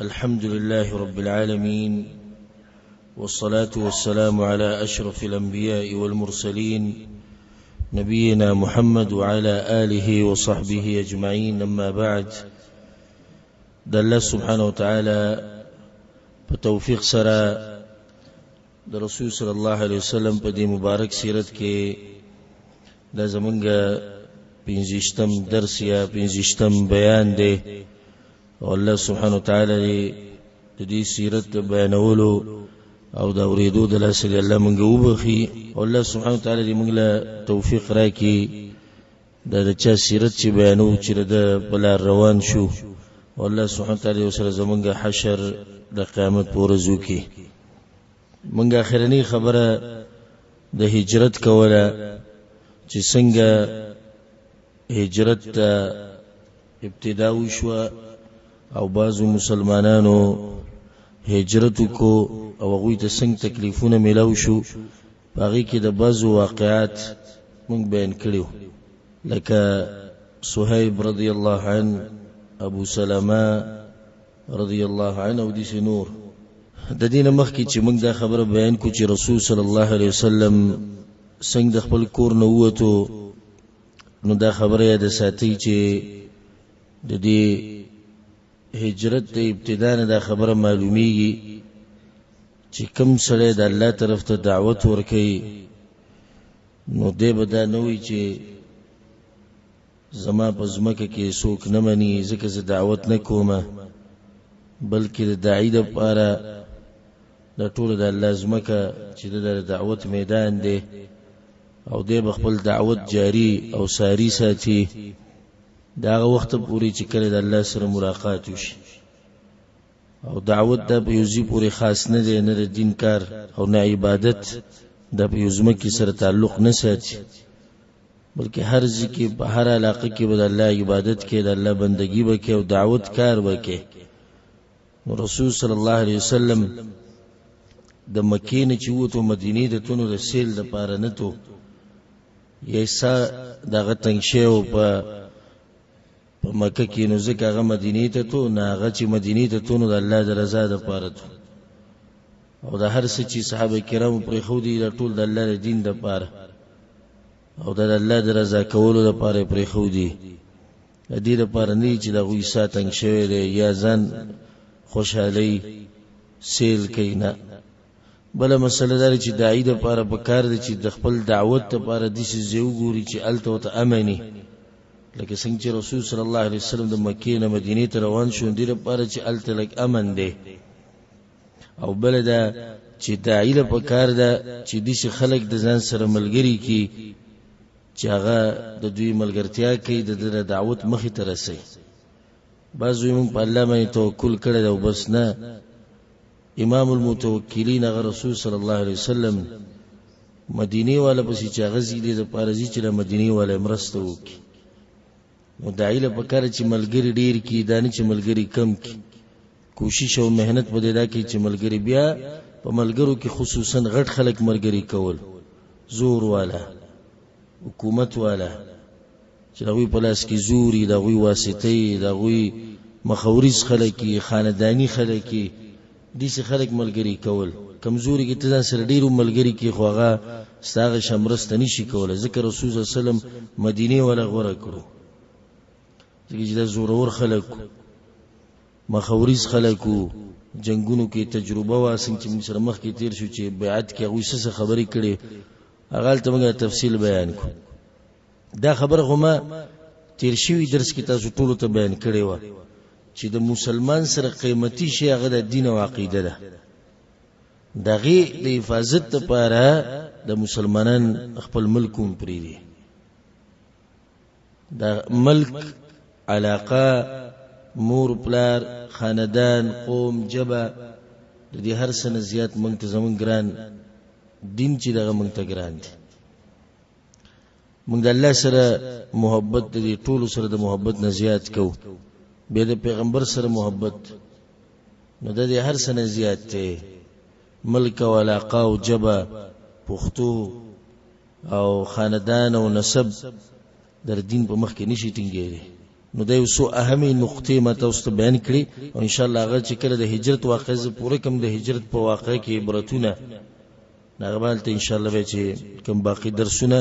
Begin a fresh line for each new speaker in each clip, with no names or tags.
الحمد لله رب العالمين، والصلاة والسلام على أشرف الأنبياء والمرسلين، نبينا محمد وعلى آله وصحبه أجمعين. أما بعد، د الله سبحانه وتعالى په توفیق سره د رسول صلی الله علیه وسلم په دې مبارک سیرت کې دا زمونږ پنځشتم درس یا پنځشتم بیان دی. او الله سبحانه وتعالی دې د دې سیرت د بیانولو او د اورېدو د لاسه دې الله مونږ وبخي، او الله سبحانه وتعالی دې مونږ له توفیق راکړي دا د چا سیرت چې بیانو چې د په لار روان شو، او الله سبحانه وتعالی سره زمونږ حشر د قیامت په ورځ وکړي. مونږ اخرنۍ خبره د هجرت کوله چې څنګه هجرت ته ابتدا وشوه او بعضو مسلمانانو هجرت وکړو او هغوی ته څنګه تکلیفونه میلاو شو. په هغې کې د بعضو واقعات مونږ بیان کړي، لکه صهیب رضی الله عنه، ابو سلمه رضی الله عنه او داسې نور. د دې نه مخکې چې موږ دا خبره بیان کړو چې رسول صلی الله علیه وسلم څنګه د خپل کور نه ووتو، نو دا خبره یاد ساتي چې د دې هجرت د ابتدا نه دا خبره معلومیږي چې کم سړی د الله طرف ته دعوت ورکوي، نو دی به دا نه وي چې زما په ځمکه کې څوک نه مني ځکه زه دعوت نه کوم، بلکې د داعي دپاره دا ټوله د الله ځمکه چې د دعوت میدان دی، او دی به خپل دعوت جاری او ساری ساتي د هغه وخته پورې چې کله د الله سره ملاقات وشي. او دعوت دا په یو ځای پورې خاص نه دی، نه د دین کار او نه عبادت دا په یو ځمکې سره تعلق نه ساتي، بلکې هر ځای کې په هر علاقه کې به د الله عبادت کې، د الله بندگی به کوي او دعوت کار به کوي. نو رسول صلی الله علیه وسلم د مکې نه چې ووتو مدینې ته تلو، د سیل دپاره نه تلو، یې سا دغه تنګ شوی و په مکه کې، نو ځکه هغه مدینې ته تلو. نه، هغه چې مدینې ته تلو نو د الله د رضا دپاره تلو، او د هر څه چې صحابه کرامو پرېښودي دا ټول د الله د دین دپاره او د الله د رضا کولو دپاره یې پرېښودي. د دې دپاره نه چې د هغوی ساه تنګ شوی دی یا ځان خوشحالي سیل کوي، نه. بله مسله دا ده چې داعي دپاره په کار دی چې د خپل دعوت دپاره داسې ځای وګوري چې هلته ورته امني، لکه څنګه چې رسول صلی الله علیه وسلم د مکې نه مدینې ته روان شو، دې لپاره چې هلته لږ امن دی. او بله دا چې داعي له په کار ده چې داسې خلک د ځان سره ملګري کړي چې هغه د دوی ملګرتیا کوي، د ده دعوت مخې ته رسوي. بعض وایي موږ په الله باندې توکل کړی دی او بس، نه. امام المتوکلین هغه رسول صلی الله علیه وسلم مدینې والا پسې چې هغه ځي، دې دپاره ځي چې له مدینې والا مرسته وکړي. نو داعي له پکار چې ملګري ډېر کړي، دا نه چې ملګري کم کړي. کوشش او محنت په دې دا کوي چې ملګري، بیا په ملګرو کې خصوصا غټ خلک ملګري کول، زور والا، حکومت والا، چې د هغوی په لاس کې زوري، د هغوی واسطې، د هغوی مخوریز خلک، خانداني خلک، داسې خلک ملګري کول. کمزوري کې ته ځان سره ډېرو ملګري کې، خو هغه ستا هغه شان مرسته نشي کولی، ځکه رسول صلی الله علیه وسلم مدینې والا غوره کړو، ځکه چې دا زورور خلک، مخوریز خلک وو، جنګونو کې تجربه وه. څنګه چې موږ سره مخکې تېر شو چې بیعت کې هغوی څه څه خبرې کړې، هغه هلته موږ تفصیل بیان کړو. دا خبره خو ما تیر شوي درس کې تاسو ټولو ته بیان کړې وه چې د مسلمان سره قیمتي شی هغه د دین او عقیده ده. د هغې د حفاظت لپاره د مسلمانان خپل ملک هم پرېږدي، د ملک علاقه، مور پلار، خاندان، قوم، ژبه، د دې هر څه نه زیات موږ ته زموږ ګران دین چې دغه موږ ته ګران دی. موږ د الله سره محبت د دې ټولو سره د محبت نه زیات کوو، بیا د پیغمبر سره محبت، نو د دې هر څه نه زیات دی. ملک او علاقه او ژبه، پښتو او خاندان او نسب در دین په مخ کې نشي ټینګېدی. نو دا یو څو اهمې نقطې ما تاسو ته بیان کړې او ان شاء الله هغه چې کله د هجرت واقعه زه پوره کوم د هجرت په واقعه کې عبرتونه، هغه به هلته ان شاء الله بیا چې کوم باقي درسونه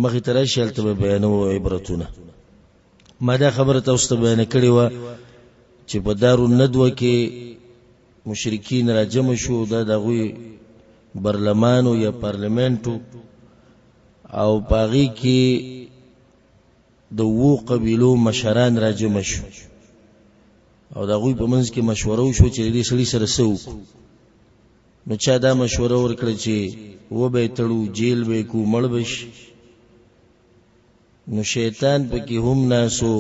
مخې ته راشي هلته به بیانوو عبرتونه. ما دا خبره تاسو ته بیان کړې وه چې په دارالندوه کې مشرکین راجمع شو، دا د هغوی برلمانو یا پارلمنټو، او په هغې کې د اوو قبیلو مشران راجمع شو او د هغوی په منځ کې مشوره وشوه چې د دې سړي سره څه وکړو. نو چا دا مشوره ورکړه چې وبه یې تړو، جیل به یې کړو، مړ به شي. نو شیطان پکې هم ناسو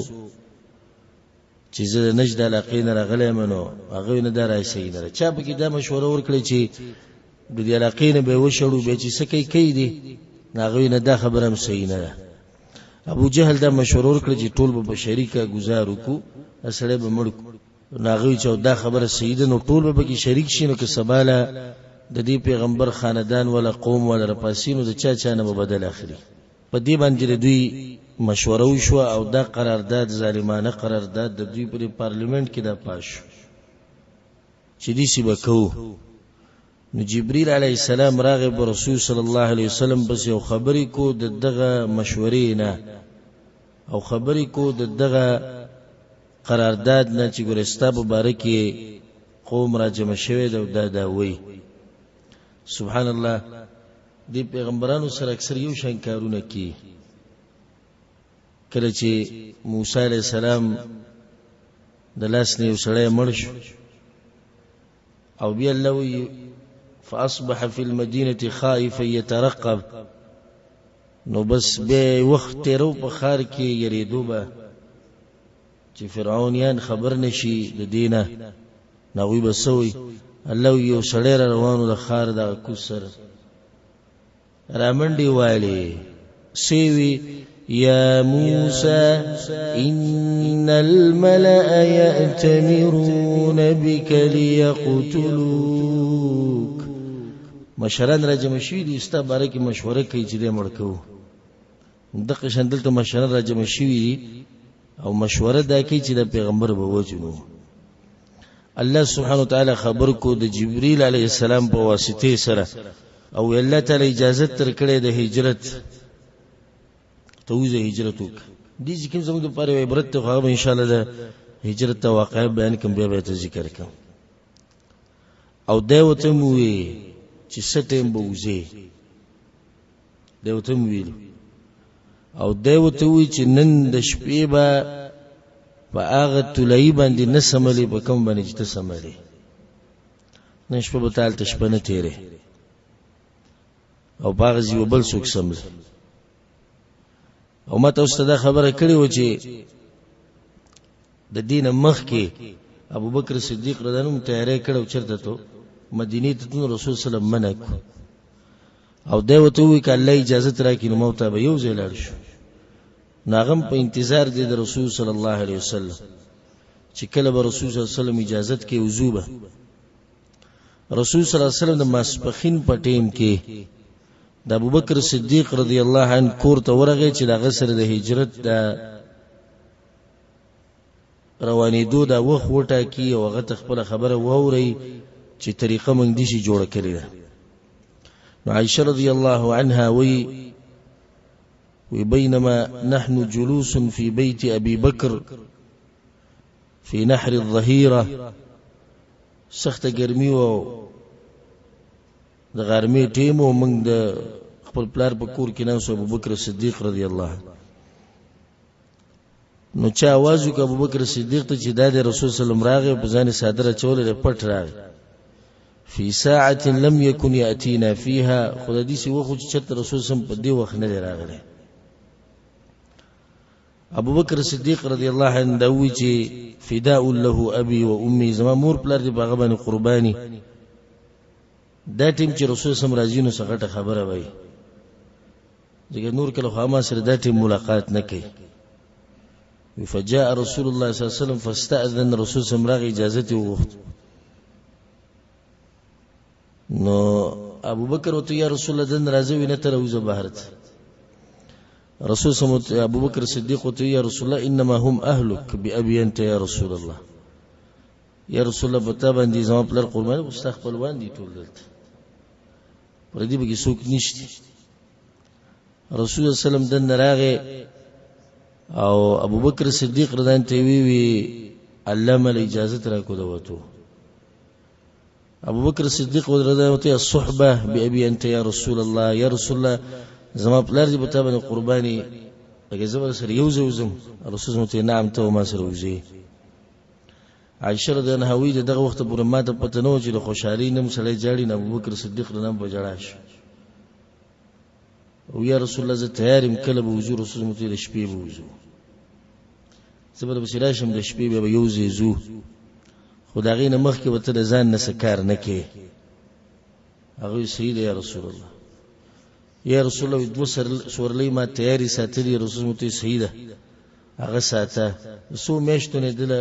چې زه د نجد علاقې نه راغلی یم، نو هغه نه دا رایه صحیح نه ده. چا پکې دا مشوره ورکړه چې د دې علاقې نه به یې وشړو، بیا چې څه کوي کوي دي، نو هغوی نه دا خبره هم صحیح نه ده. ابو جهل دا مشوره ورکړه چې ټول به په شریکه ګزار وکړو، دا سړی به مړ کړو. نو هغوی چې دا خبره صحیح ده نو ټول به پکې شریک شي، نو که سبا له د دې پیغمبر خاندان ولا قوم ولا راپاڅي نو د چا چا نه به بدل اخلي. په دې باندې د دوی مشوره وشوه او دا قرارداد، ظالمانه قرارداد د دوی په پارلیمنت کې دا پاس شو چې داسې به کوو. نو جبریل علیه السلام راغی په رسول صلی الله علیه وسلم پسې او خبرې کو د دغه مشورې نه او خبرې کو د دغه قرارداد نه چې ګوره ستا په باره کې قوم را جمع شوی دی او دا دا وایي. سبحان الله، دې پیغمبرانو سره اکثر یو شان کارونه کی. کله چې موسی علیه السلام د لاس نه یو سړی مړ شو او بیا الله وی فاصبح فی المدینه خائفا یترقب، نو بس به وخت تیرو په ښار کې یریدو به چې فرعونیان خبر نشي د دینه، نو هغوی به څه وایي؟ الله یو سړی را روانو د ښار دغه کوز سره رامنډې والې سیوی، یا موسی ان الملأ یأتمرون بک لیقتلوک. مشران را جمع شوي دي ستا باره کې مشوره کوي چې دی مړ کوو. دغه شان دلته مشران را جمع شوي دي او مشوره دا کوي چې د پیغمبر به وژنو. الله سبحانه وتعالی خبر کو د جبرئیل علیه السلام په واسطه سره او الله تعالی اجازه تر کړې د هجرت ته وځه، هجرت وکړه. دې چې کوم زموږ لپاره عبرت ته، هغه ان شاء الله د هجرت ته واقعه بیان کوم، بیا به ته ذکر کوم. او دی ورته وویل چې څه ټایم به وځې، دی ورته وویل، او دی ورته وویل چې نن د شپې به په هغه طلایي باندې نه سملې په کوم باندې چې ته سملې، نن شپه به ته هلته شپه نه تېرې او په هغه ځای به بل څوک سملې. او ما تاسو ته دا خبره کړې وه چې د دې نه مخکې ابوبکر صدیق رضی الله عنه تیاری کړی او چېرته ته مدینې ته تلو، رسول صلی الله علیه وسلم منع کړو او دی ورته وویل که الله اجازه راکړي نو ما ته به یو ځای لاړ شو. نو هغه هم په انتظار دی د رسول صلی الله علیه وسلم چې کله به رسول صلی الله علیه وسلم اجازت کوي وځو به. رسول صلی الله علیه وسلم د ماسپخین په ټیم کې د ابوبکر صدیق رضی الله عنه کور ته ورغی چې د هغه سره د هجرت د روانېدو دا وخت وټاکي او هغه ته خپله خبره واوري چې طریقه موږ داسې جوړه کړې ده. نو عائشه رضی الله عنها وی وی بینما نحن جلوس فی بیت ابي بکر فی نحر الظهیره، سخته ګرمي وه د غرمې ټیم و، موږ د خپل پلار په کور کې ناست ابوبکر صدیق رضی الله. نو چا आवाज وکړ ابوبکر صدیق ته چې دا د رسول صلی الله علیه وسلم راغی، په ځان څادر اچولی دی، پټ راغی. فی ساعة لم یکن یأتینا فیها، خو د داسې وخت چې چېرته رسول صلی الله علیه وسلم په دې وخت نه دی راغلی. ابوبکر صدیق رضی الله عنه دا وویل چې فداء له ابي و امي، زما مور پلار دې په هغه باندې قرباني. دا ټیم چې رسول سم راځي نو څه غټه خبره وایي، ځکه نور کله خو ما سره دا ټیم ملاقات نه کوي. فجاء رسول الله صلی الله علیه وسلم فاستأذن، رسول سم راغی اجازه یې وغوښت. نو ابو بکر وته یا رسول الله دن راځي نه تر وزه بهر ته. رسول سم ابو بکر صدیق ته یا رسول الله انما هم اهلک بأبي انت یا رسول الله، یا رسول الله په تا باندې زما پلار قربان، خو ستا خپلوان دي ټول دلته، پردي به کې څوک نشته. رسول الله صلی الله علیه وسلم دننه راغی او ابو بکر صدیق رضی الله عنه ته وی وی الله مل اجازه راکو د وتو. ابو بکر صدیق رضی الله عنه ته الصحبه بأبي انت یا رسول الله، یا رسول الله زما پلار دې په تا باندې قرباني، لکه زه به سره یو ځای وځم. رسول الله ته نعم، ته ما سره وځې. عائشه رضی الله عنها وایي د دغه وخته پورې ما ته پته نه وه چې د خوشحالۍ نه هم سړی ژاړي، نو ابوبکر صدیق رضی الله عنه په ژړا شو او یا رسول الله زه تیار یم، کله به وځو؟ رسول الله ته د شپې به وځو، زه به درپسې راشم، د شپې بیا به یو ځای ځو، خو د هغې نه مخکې به ته د ځان نه څه کار نه کوې. هغه وایي صحیح دی یا رسول الله. یا رسول الله دوه سورلۍ ما تیارې ساتلي. رسول الله ته صحیح ده، هغه ساته. څو میاشتو نه دله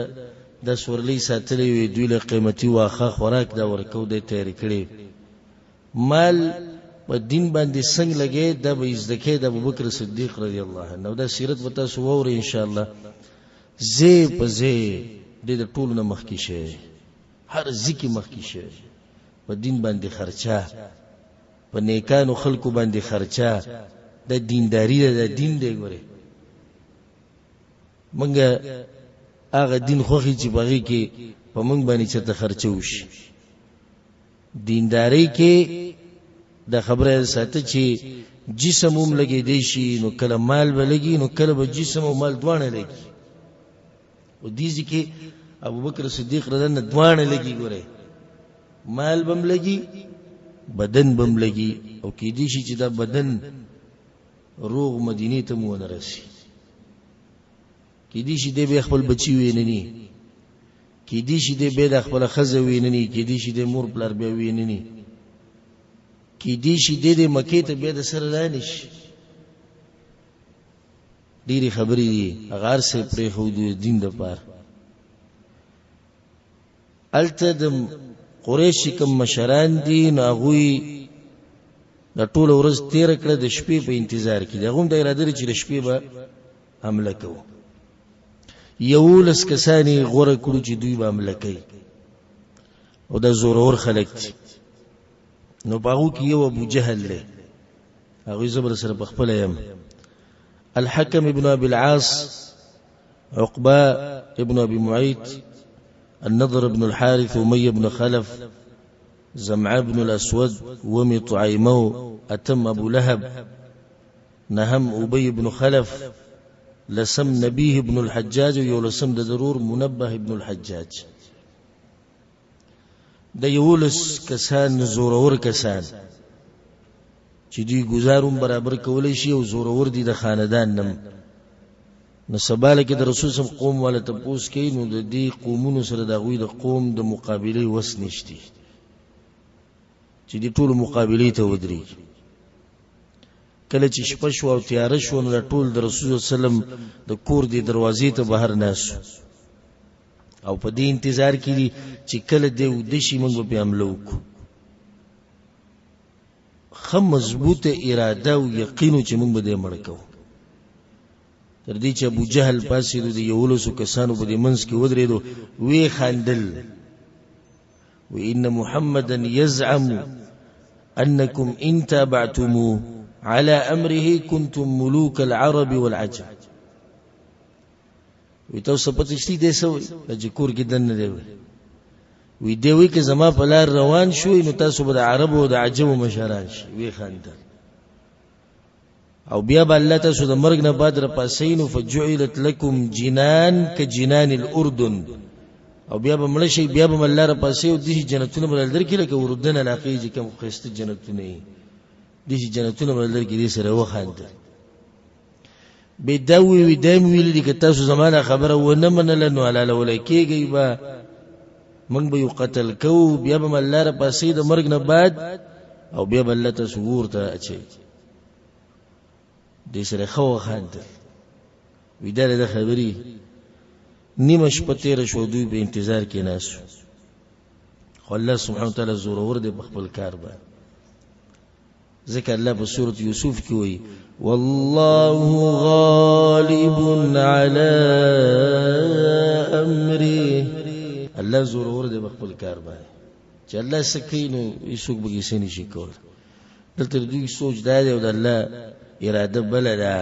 د سورلۍ ساتلې وي، دوی له قیمتي واښه خوراک دا ورکو دی تیارې کړي. مال په دین باندې څنګه لګي دا به زده کې د ابوبکر صدیق رضی الله عنه دا سیرت به تاسو ووري ان شاء الله. زه په زه د دې ټولو نه مخکې شي، هر ځکه مخکې شي په دین باندې خرچه، په نیکانو خلکو باندې خرچه، د دینداری ده، د دین دی. ګوره مونږه هغه دین خوښي چې بغي کې په مونږ باندې چرته خرچه وشي. دینداری کې د خبره ساته چې جسم هم لګې دی شي، نو کله مال به لګي، نو کله به جسم او مال دواړه لګي. او دې ځکه ابو بکر صدیق رضی الله عنه دواړه لګي، ګوره مال بم لګي، بدن بم لګي، او کې دې شي چې دا بدن روغ مدینه ته مو نه رسی، کې دې شي دې به خپل بچی وینني، کې دې شي دې به د خپل خزه وینني، کې دې شي دې مور پلار به وینني، کې دې شي دې دې مکه ته به د سره رانیش. ډېری خبرې دي، هغه هر څه پرېښودو د دین دپاره. هلته د قریش چې کوم مشران دي، نو هغوی د ټوله ورځ تېره کړه د شپې په انتظار کې دي. هغوی هم دا اراده لري چې د شپې به حمله کوو. 11 کسان یې غوره کړو چې دوی به حمله کوي، او دا زورور خلک دي. نو په هغو کې یو ابو جهل دی، هغوی زه به سره په خپله یم. الحکم ابن ابي العاص، عقبة ابن ابي معيط، النضر بن الحارث، اميه بن خلف، زمعة بن الاسود، ومي طعيمو، اتم ابو لهب، نهم ابي بن خلف، لسم نبيه بن الحجاج، یولسم د ضرور منبه ابن الحجاج. د 11 کسان زورور کسان چې دوی ګزارون برابر کولی شي او زورور دي د خاندان نم. نو سبا لکه د رسول سم قوم والا تپوس کوي، نو د دې قومونو سره د هغوی د قوم د مقابلې وس نشتی چې دې ټولو مقابلې ته ودرېږي. کله چې شپه شوه او تیاره شوه، نو دا ټول د رسول صلی الله علیه وسلم د کور دې دروازې ته بهر ناست او په دې انتظار کې دي چې کله دی وده شي موږ به پرې حمله وکړو. ښه مضبوطه اراده او یقین چې موږ به دی مړ کوو. تر دې چې ابو جهل پاڅېدو، د 11 کسانو په دې منځ کې ودرېدو، ویې خندل، وإن محمدا يزعم أنكم إن تابعتموه على أمره كنتم ملوك العرب والعجم. وی تاسو پته شتي دی څه وایي چې کور کې دننه دی وایي. وی دی وایي که زما په لار روان شوئ نو تاسو به د عربو او د عجمو مشران شئ. وی خندل او بیا به الله تاسو د مرګ نه بعد راپاڅوي، نو فجعلت لکم جنان کجنان الاردن، او بیا به مړه شئ، بیا به الله راپاڅوي او داسې جنتونه به درکړي لکه اردن علاقې چې کوم ښایسته جنتونه یې، داسې جنتونه به درکړي. دې سره وخاندل. به دا وی وی دا ویل دي که تاسو زما دا خبره ونه منله نو حلالولی کېږئ به، موږ به یو قتل کوو، بیا به الله راپاڅوي د مرګ نه بعد، او بیا به الله تاسو اور ته اچوي. دې سره ښه وخاندل. وی دا د خبرې نیمه شپه تېره شوه، دوی په انتظار کې ناست وو. خو الله سبحانه وتعالی زورور دی په خپل کار باندې. ځکه الله په سورة یوسف کې وایي والله غالب على امره. الله زورور دی په خپل کار باندې، چې الله څه کوي نو هیڅوک به کیسې نشي کولی. دلته د دوی سوچ دا دی او د الله اراده بله ده.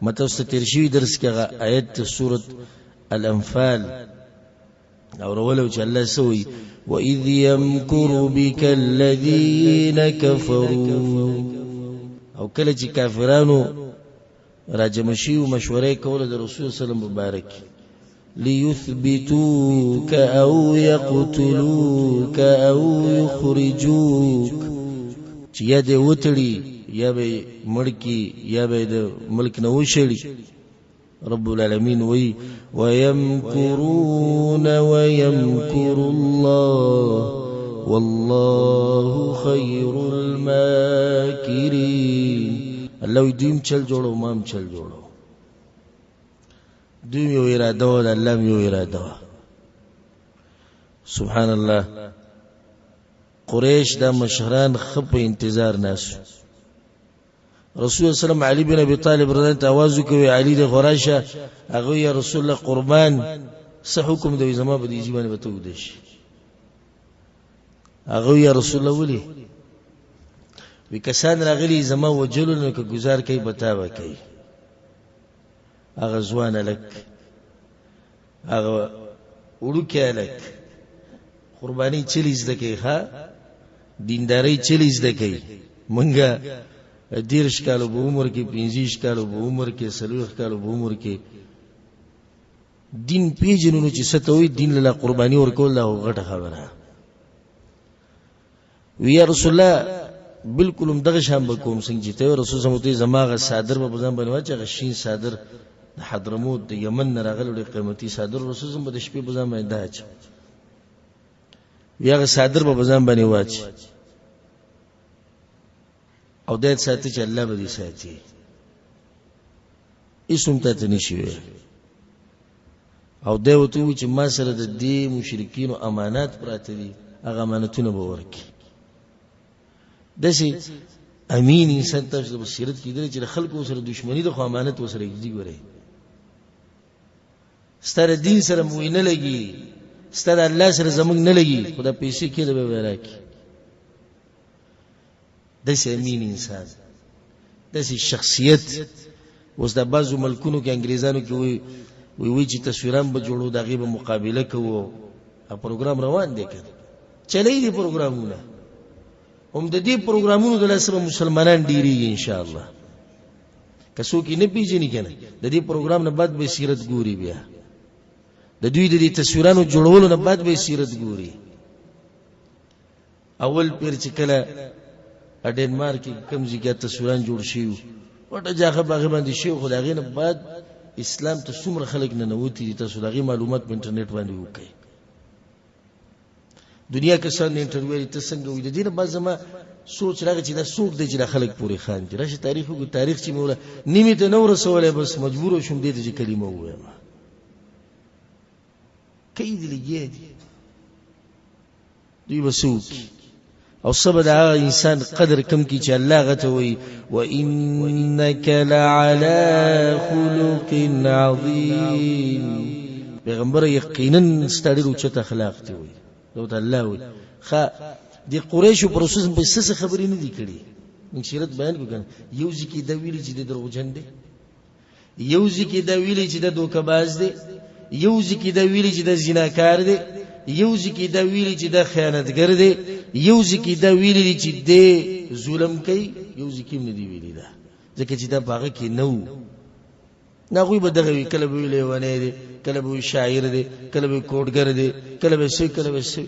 ما تاسو ته تېر شوي درس کې هغه آیت د سورة الانفال اورولو چې الله څه وایي، وَإِذْ يَمْكُرُ بِكَ الَّذِينَ كَفَرُوا. او کله چې کافرانو راجمع شوي مشوره یې کوله د رسول صلی الله علیه وسلم مبارک، ليثبتوك أو يقتلوك أو يخرجوك، چې یا دې وتړي یا به یې مړ کړي یا به یې د ملک نه وشړي. رب العالمین وی ويمكرون ويمكر الله والله خير الماكرين. الله وی دوی هم چل جوړو ما هم چل جوړو، دوی یو اراده وه، د الله هم یو اراده وه. سبحان الله. قریش دا مشران ښه په انتظار ناست. رسول الله سلام علی بن ابي طالب رضی الله عنه وکوي، علي د غراشه هغه یا رسول الله قربان څه حکم دی زما په دې ځبانه به تو دي شي. هغه یا رسول الله ولي وی کسان راغلي زما وجلو نه که گزار کوي بتا کوي. هغه ځوان لک هغه وړوکی هلک قرباني چلی زده کوي، ښه دیندارۍ چلی زده کوي. مونږه 30 کالو په عمر کې، 25 کالو په عمر کې، 40 کالو په عمر کې دین پیژنو نو چې څه ته وایي دین له قرباني ورکول دا غټه خبره. وی یا رسول الله بالکل هم دغه شان به کوم څنګه چې ته رسول سم ته زما غ صادر به ځان باندې واچ، هغه شین صادر د حضرموت د یمن نه راغلی ډېر قیمتي صادر رسول سم به د شپې په ځان باندې دا اچ، وی هغه صادر به ځان باندې واچ او دې ساتي چې الله به دې ساتي، هیڅ هم ته نشي ویلی. او دی ورته وویل چې ما سره د دې مشرکینو امانات پراته دي، هغه امانتونه به ورکړي. داسې امین انسان تاسو په سیرت کې دی چې د خلکو سره دښمني ده خو امانت ورسره ږدي. ګورئ ستا د دین سره مو نه لګي، ستا د الله سره زموږ نه لګي، خو دا پیسې کېده به به راکړي. داسې امین انسان، داسې شخصیت. اوس د بعضو ملکونو کې انګریزانو کې وایي وی چې تصویران به جوړو، د هغې به مقابله کوو، دا پروګرام روان دی که چلی دي پروګرامونه. هم د دې پروګرامونو د لاسه به مسلمانان ډېرېږي انشاءالله. که څوک یې نه پېژني که نه، د دې پروګرام نه بعد به سیرت ګوري، بیا د دوی د دې تصویرانو جوړولو نه بعد به سیرت ګوري. اول پیر چې کله ډنمارک کې کوم ځای کې تصویران جوړ شوي وو، وټه جاخه په هغې باندې شوي، خو د هغې نه بعد اسلام ته څومره خلک ننوتي دي، تاسو د هغې معلومات په انټرنیټ باندې وکړئ. دنیا کسان انټرویو لري، ته څنګه وایي؟ د دې نه بعد زما سوچ راغی چې دا څوک دی چې دا خلک پورې خاندي. راشه تاریخ وګورو، تاریخ چې مې وله نیمې ته نه ورسولی، بس مجبور شوم دې ته چې کلمه ووایم. کوي دي لګیا دي دوی به څه وکړي؟ او څه به د هغه انسان قدر کم کړي چې الله هغه ته وایي وإنک لعلی خلق عظیم. پیغمبر یقینا ستا ډېر اوچت اخلاق دی وایي، دا ورته الله وایي. ښه د قریشو پر رسول په څه څه خبرې نه دي کړې، موږ سیرت بیان کړو که نه. یو ځای کې دا ویلي چې دی دروغجن دی، یو ځای کې دا ویلي چې دا دوکهباز دی، یو ځای کې دا ویلي چې دا زناکار دی، یو ځای کې دا ویلي چې دا خیانتګر دی، یو ځای کې دا ویلي دي چې دی ظلم کوي، یو ځای کې هم نه دی ویلي دا، ځکه چې دا په هغه کې نه وو. نه هغوی به دغه وي، کله به وي لیونی دی، کله به وي شاعر دی، کله به وي کوډګر دی، کله به څه، کله به څه.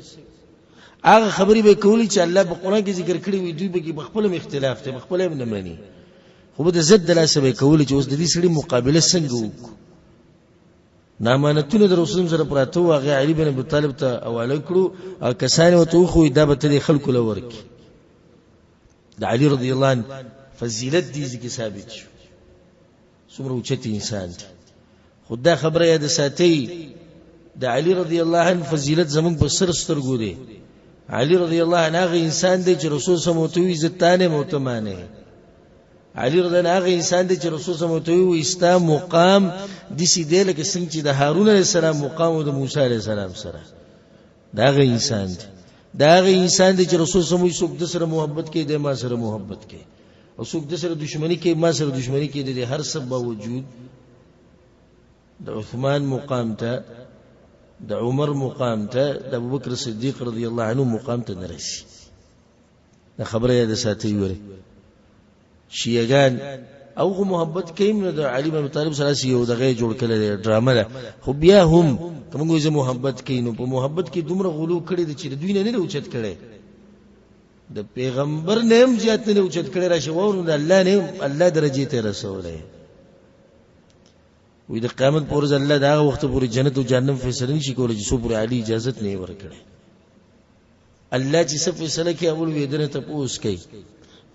هغه خبرې به کولې چې الله په قرآن کې ذکر کړې وي، دوی به کې په خپل هم اختلاف دی، په خپله هم نه مني، خو به د ضد د لاسه به یې کولې چې اوس د دې سړي مقابله څنګه وکړو. نامانتونه د رسول سره پراته وو، هغه علي بن ابي طالب ته حواله کړو او کسان یې ورته وښوی دا به ته دې خلکو له ورکړي. د علي رضی الله عنه فضیلت دې ځکه ثابت شو، څومره اوچت انسان دی. خو دا خبره یاد ساتئ، د علي رضی الله عنه فضیلت زموږ په سر سترګو دی، علی رضی الله عنه هغه انسان دی چې رسول صلی الله علیه وسلم ته تانه موتمانه. علی رضی الله هغه انسان دی چې رسول صلی الله علیه وسلم ستا مقام دسی دی لکه څنګه چې د هارون علیه السلام مقام او د موسی علیه السلام سره. دا هغه انسان دی، دا هغه انسان دی چې رسول صلی الله علیه وسلم څوک د سره محبت کوي دی ما سره محبت کوي، او څوک د سره دښمني کوي ما سره دښمني کوي. د هر څه باوجود د عثمان مقام ته، د عمر مقام ته، د ابوبکر صدیق رضی الله عنه مقام ته نه رسي. دا خبره یاد ساتئ وره. شیعهګان او خو محبت کوي نو د علي بن ابي طالب سره یو دغه جوړ کړی دی ډرامه ده، خو بیا هم که موږ یې محبت کوي نو په محبت کې دومره غلو کړی دی چې دوی نه نه اوچت کړی، د پیغمبر نه هم زیات نه اوچت کړی. راشه وورو د الله نه الله درجې ته رسولی. وی د قیامت پر ورځ الله د هغه وخت پورې جنت او جهنم فیصله نشي کولی چې څو پورې علي اجازت نه ورکړي. الله چې څه فیصله کوي اول وی دنه تپوس کوي.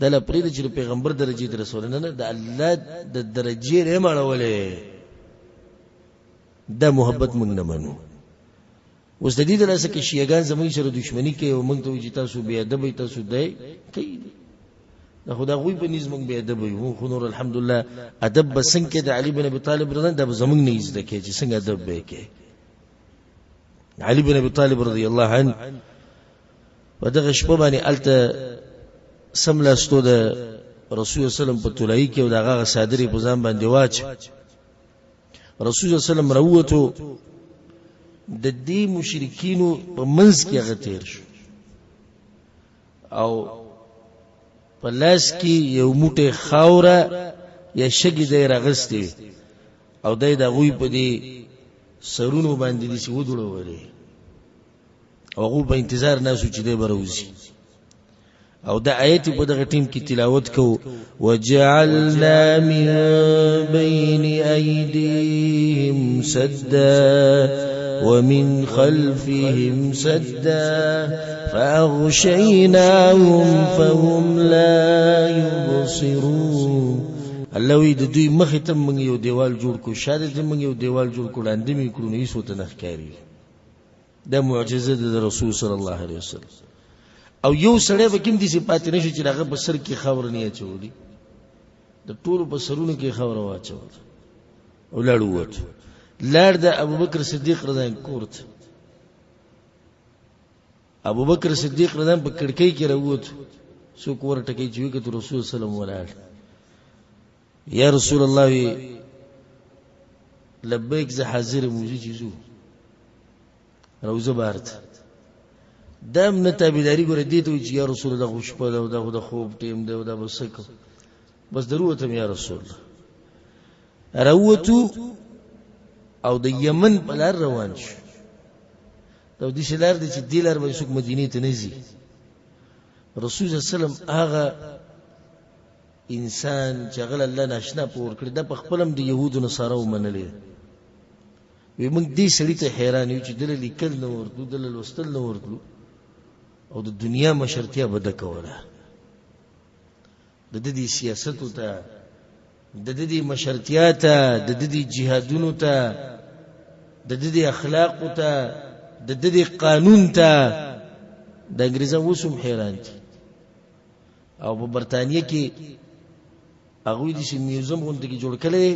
دا لا پرېږده چې د پیغمبر درجې ته رسولی، نه نه، د الله د درجې نه یې مړولې. دا محبت موږ نه منو. اوس د دې د لاسه کې شیعهګان زموږ سره دښمني کوي او موږ ته وایي چې تاسو بې ادبه یئ، تاسو دی کوي. دا خو د هغوی په نیز موږ بې ادبه یو. موږ خو نور الحمدلله ادب به څنګه کوي د علي بن ابي طالب رضی الله، دا به زموږ نه زده کوي چې څنګه ادب به یې کوي. علي بن ابي طالب رضی الله عنه په دغه شپه باندې هلته سملاستو د رسول الله وسلم په طلایي کې او د هغه څادر یې په ځان باندې واچو. رسول الله وسلم راووتو، د دې مشرکینو په منځ کې هغه تېر شو او په لاس کې یو موټی خاوره یا شګې دی راغستې او دی د هغوی په دې سرونو باندې داسې ودړولې او هغوی په انتظار ناست وو چې دی به راوځي. او دا آیت په دغه ټیم کې تلاوت کو، وجعلنا من بین ایدیهم سدا ومن خلفهم سدا فأغشيناهم فهم لا يبصرون. الله وی د دوی مخې ته موږ یو دیوال جوړ کړو، شاته ته موږ یو دیوال جوړ کړو، لاندې مې کړو، نو هیڅ ورته نه ښکاري. دا معجزه ده د رسول صلی الله علیه وسلم. او یو سړی به کوم داسې پاتې نه شو چې د هغه په سر کې خاوره نه اچولي، د ټولو په سرونو کې خاوره واچوله او لاړ ووت. لاړ د ابوبکر صدیق رضی الله کور ته. ابوبکر صدیق رضی الله په کړکۍ کې راووت، څوک ورټکوي چې وکتل رسول صلی الله علیه وسلم ولاړ. یا رسول الله وی لبیک، زه حاضر یم، وځو چې ځو، راوځه بهر ته. دا هم نه تابعداري ګوره دې ته وایي چې یا رسول الله خو شپه ده او دا خو د خوب ټایم دی او دا به څه کوم، بس دروتم یا رسول الله. راووتو او د یمن په لار روان شو. دا داسې لار دی چې دې لار باندې څوک مدینې ته نه ځي. رسول صلی الله علیه وسلم هغه انسان چې هغه الله ناشنا په ورکړي، دا په خپل هم د یهودو نصاراو منلی. وی موږ دې سړي ته حیران یو چې دله لیکل نه ورتلو، دله لوستل نه ورتلو، او د دنیا مشرتیا به ده کوله. د ده دې سیاستو ته، د ده دې مشرتیا ته، د ده دې جهادونو ته، د ده دې اخلاقو ته، د ده دې قانون ته د انګریزان اوس هم حیران دي. او په برتانیه کې هغوی داسې میوزیم غوندې کې جوړ کړی دی،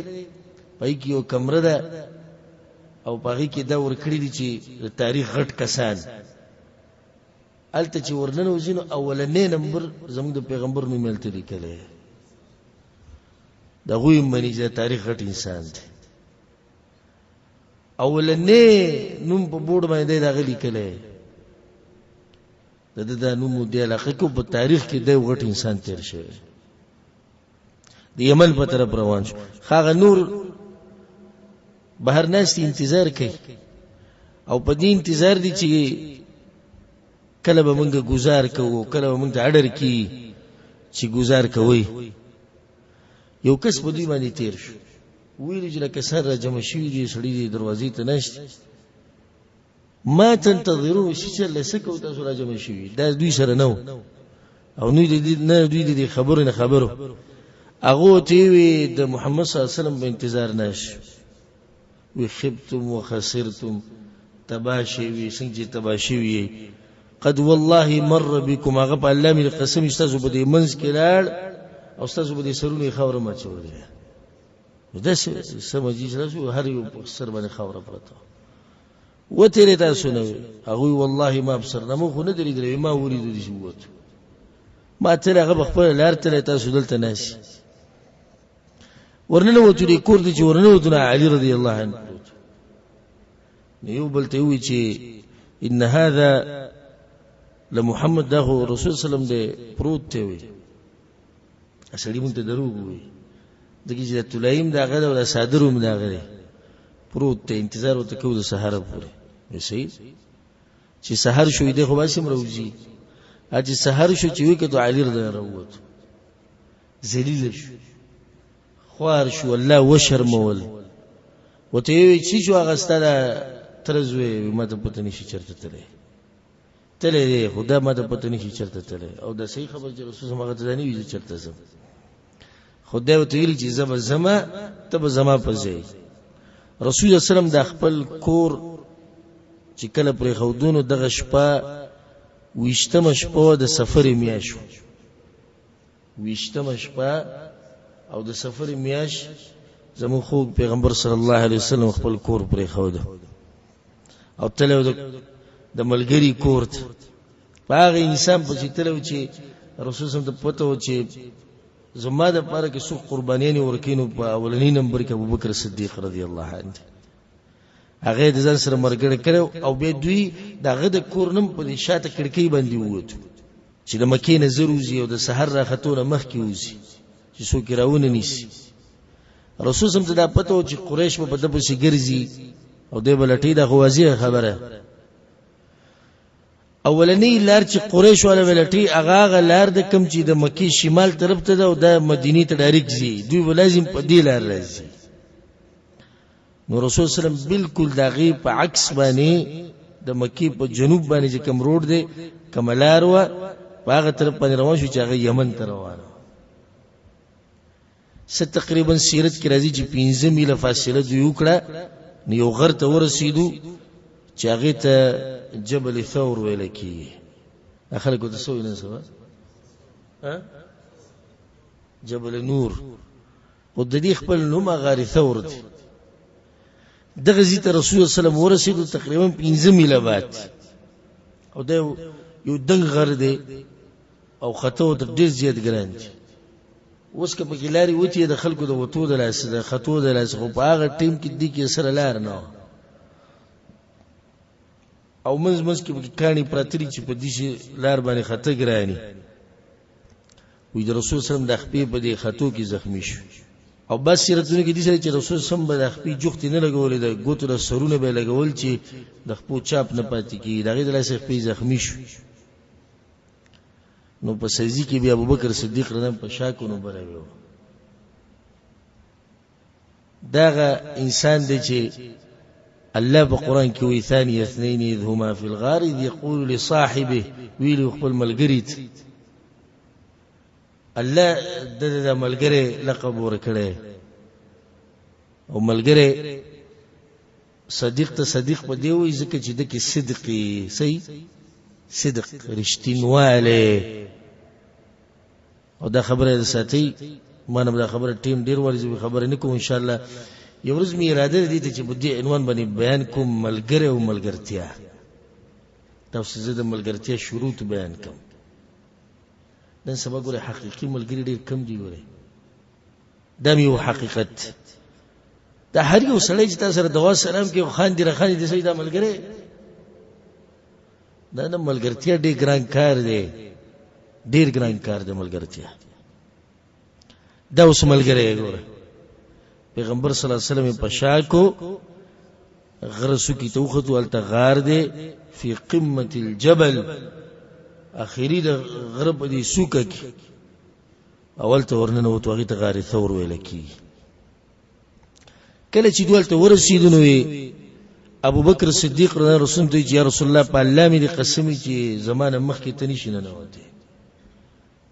په هغې کې یو کمره ده او په هغې کې دا ورکړي دي چې د تاریخ غټ کسان هلته چې ورننوځي نو اولنی نمبر زموږ د پیغمبر نوم یې هلته لیکلی دی. د هغوی هم مني چې د تاریخ غټ انسان دی. اولنی نوم په بورډ باندې دی د هغه لیکلی، د ده دا نوم دې علاقه کې په تاریخ کې دی غټ انسان تیر شوی. د یمن په طرف روان شو. هغه نور بهر ناست انتظار کوي او په دې انتظار دي چې کله به موږ ګزار کوو، کله به موږ ته اډر کی چې ګزار کوي. یو کس په دوی باندې تیر شو، ویل چې لکه سر را جمع شوي دي، سړي دي دروازې ته نشته. ما تنتظرون، چې چل څه کوو تاسو را جمع شوي؟ دا دوی سره نه او نو نه دوی د دې خبرو نه خبرو. هغو ته وی د محمد صلی الله علیه وسلم په انتظار نش وی، خبتم وخسرتم، تبا شوي، څنګه چې تبا شوي. قد والله مر بكم، هغه په الله مې قسم چې تاسو په دې منځ کې لاړ او تاسو په دې سرونو یې خاوره مچولې. نو داسې سمجي چې تاسو هر یو په سر باندې خاوره پرته وتېرې تاسو نه وي. هغوی والله ما ابصرنا، موږ خو نه دی لیدلی، ما ولیدو دي چې ووتو، ما تللی هغه په خپله لار تللی، تاسو دلته ناست. ورننوتو دې کور ته، چې ورننوتو نو علي رضی الله عنه پروت. نو یو بل ته ووایي چې ان هذا لمحمد، دا خو رسول صلی الله علیه وسلم دی پروت دی. وایي سړي مونږ ته دروغ ووایي، ځکه چې د طلایم د هغه دی او د څادر هم د هغه دی، پروت دی، انتظار ورته کوو د سهاره پورې. صحیح چې سهار شو دی خو باسي هم راوځي، چې سهار شو چې وکړو علي رضی الله راووت، ذلیل شو، خوار شو، الله وشرمول. ورته یې وویل چې شو هغه ستا د تره زوی، ما ته پته نشي چېرته تللی، تللی دی خو دا ما ته پته نشي چېرته تللی. او دا صحیح خبر چې رسول هغه ته دا نه وي زه چېرته ځم، خو دی ورته ویلي چې زه به ځم، ته به زما په ځای. رسول الله سلم د خپل کور چې کله پرېښودو نو دغه شپه ویشتمه شپه وه د سفر میاشت، ویشتمه شپه او د سفر میاش زموږ خوږ پیغمبر صلی الله علیه وسلم خپل کور پرېښود او تللی د ملګري کور ته. په هغه انسان پسې تللی چې رسول صلی ته پته و چې زما د پاره کې څوک قربانیانې ورکوي نو په اولني نمبر کې ابوبکر صدیق رضی الله عنه هغه د ځان سره مرګړی کړو. او بیا دوی د هغه د کور نم په دې شاته کړکۍ باندې ووتو چې د مکې نه زر وځي او د سحر راختو نه مخکې وځي چې څوک یې راونه نیسي. رسول سم ته دا پته و چې قریش به په ده پسې ګرځي او دی به لټوي، دا خو واضحه خبره. اولنۍ لار چې قریش والا به لټوي هغه هغه لار ده کوم چې د مکې شمال طرف ته ده او د مدینې ته ډایرکټ ځي، دوی به لازم په دې لار راځي. نو رسول صلی الله علیه وسلم بالکل د هغې په عکس باندې د مکې په جنوب باندې چې کوم روډ دی، کومه لار وه، په هغه طرف باندې روان شو چې هغه یمن ته روان و. څه تقریبا سیرت کې راځي چې 5 میله فاصله دوی وکړه، نو یو غر ته ورسېدو چې هغې ته جبل ثور ویل کېږي. دا خلک ورته څه وایي نن سبا؟ جبل نور. خو د دې خپل نوم غار ثور دی. دغه ځای ته رسول الله صلی الله علیه وسلم ورسېدو تقریبا 5 میله بعد، او دا یو دنګ غر دی او خطو ته ډېر زیات ګران دی. اوس که پکې لارې وتي د خلکو د وتو د لاسه د خطو د لاسه، خو په هغه ټیم کې دې کې سره لار نه وه او منځ منځ کې پکې کاڼي پراته دي چې په دې لار باندې خطه ګراني. وی د رسول سلام د خپې په دې خطو کې زخمی شو. او بس سیرتونو کې دي سره چې رسول سم به د خپې جوختې نه لګولې، د ګوتو د سرونه به لګول چې د خپو چاپ نه پاتې کېږي، د هغې د لاسه خپې زخمی شو. نو په سزي کې بیا ابوبکر صدیق رضی الله په شا کو نو بره ویو. دغه انسان دی چې الله په قرآن کې وایي ثاني اثنین اذ هما فی الغار اذ یقول لصاحبه، ویلي خپل ملګري ته. الله د د ملګری لقب ورکړی او ملګری صدیق ته صدیق په دی وایي ځکه چې دکې صدق صحیح صدق رښتینوالی. او دا خبره د ساتي ما نه دا خبره ټیم ډیر ورځې زه خبره نه کوم ان شاء الله. یو ورځ مې اراده دي ته چې په دې عنوان باندې بیان کوم ملګری او ملګرتیا. تاسو زه د ملګرتیا شروط بیان کوم. نن سبا ګوره حقیقي ملګري ډیر کم دي. ګوره دا مې یو حقیقت دا هر یو سړی چې تاسو سره دوا سلام کوي خان دي رخان دي سوي دا ملګری دا نه ملګرتیا ډیر ګران کار دی، ډیر ګران کار دی ملګرتیا. دا اوس ملګری ګوره پیغمبر صلی الله علیه وسلم په شا کو غره سوکي ته وختو، هلته غار دی فی قمة الجبل، اخري د غره په دې سوکه کې اول ته ورننوتو، هغې ته غار ثور ویل کېږي. کله چې دوی هلته ورسېدو نو ابوبکر صدیق رضی الله رسول ته چې یا رسول الله په الله مې دې قسم وي چې زما نه مخکې ته نشي ننوتی،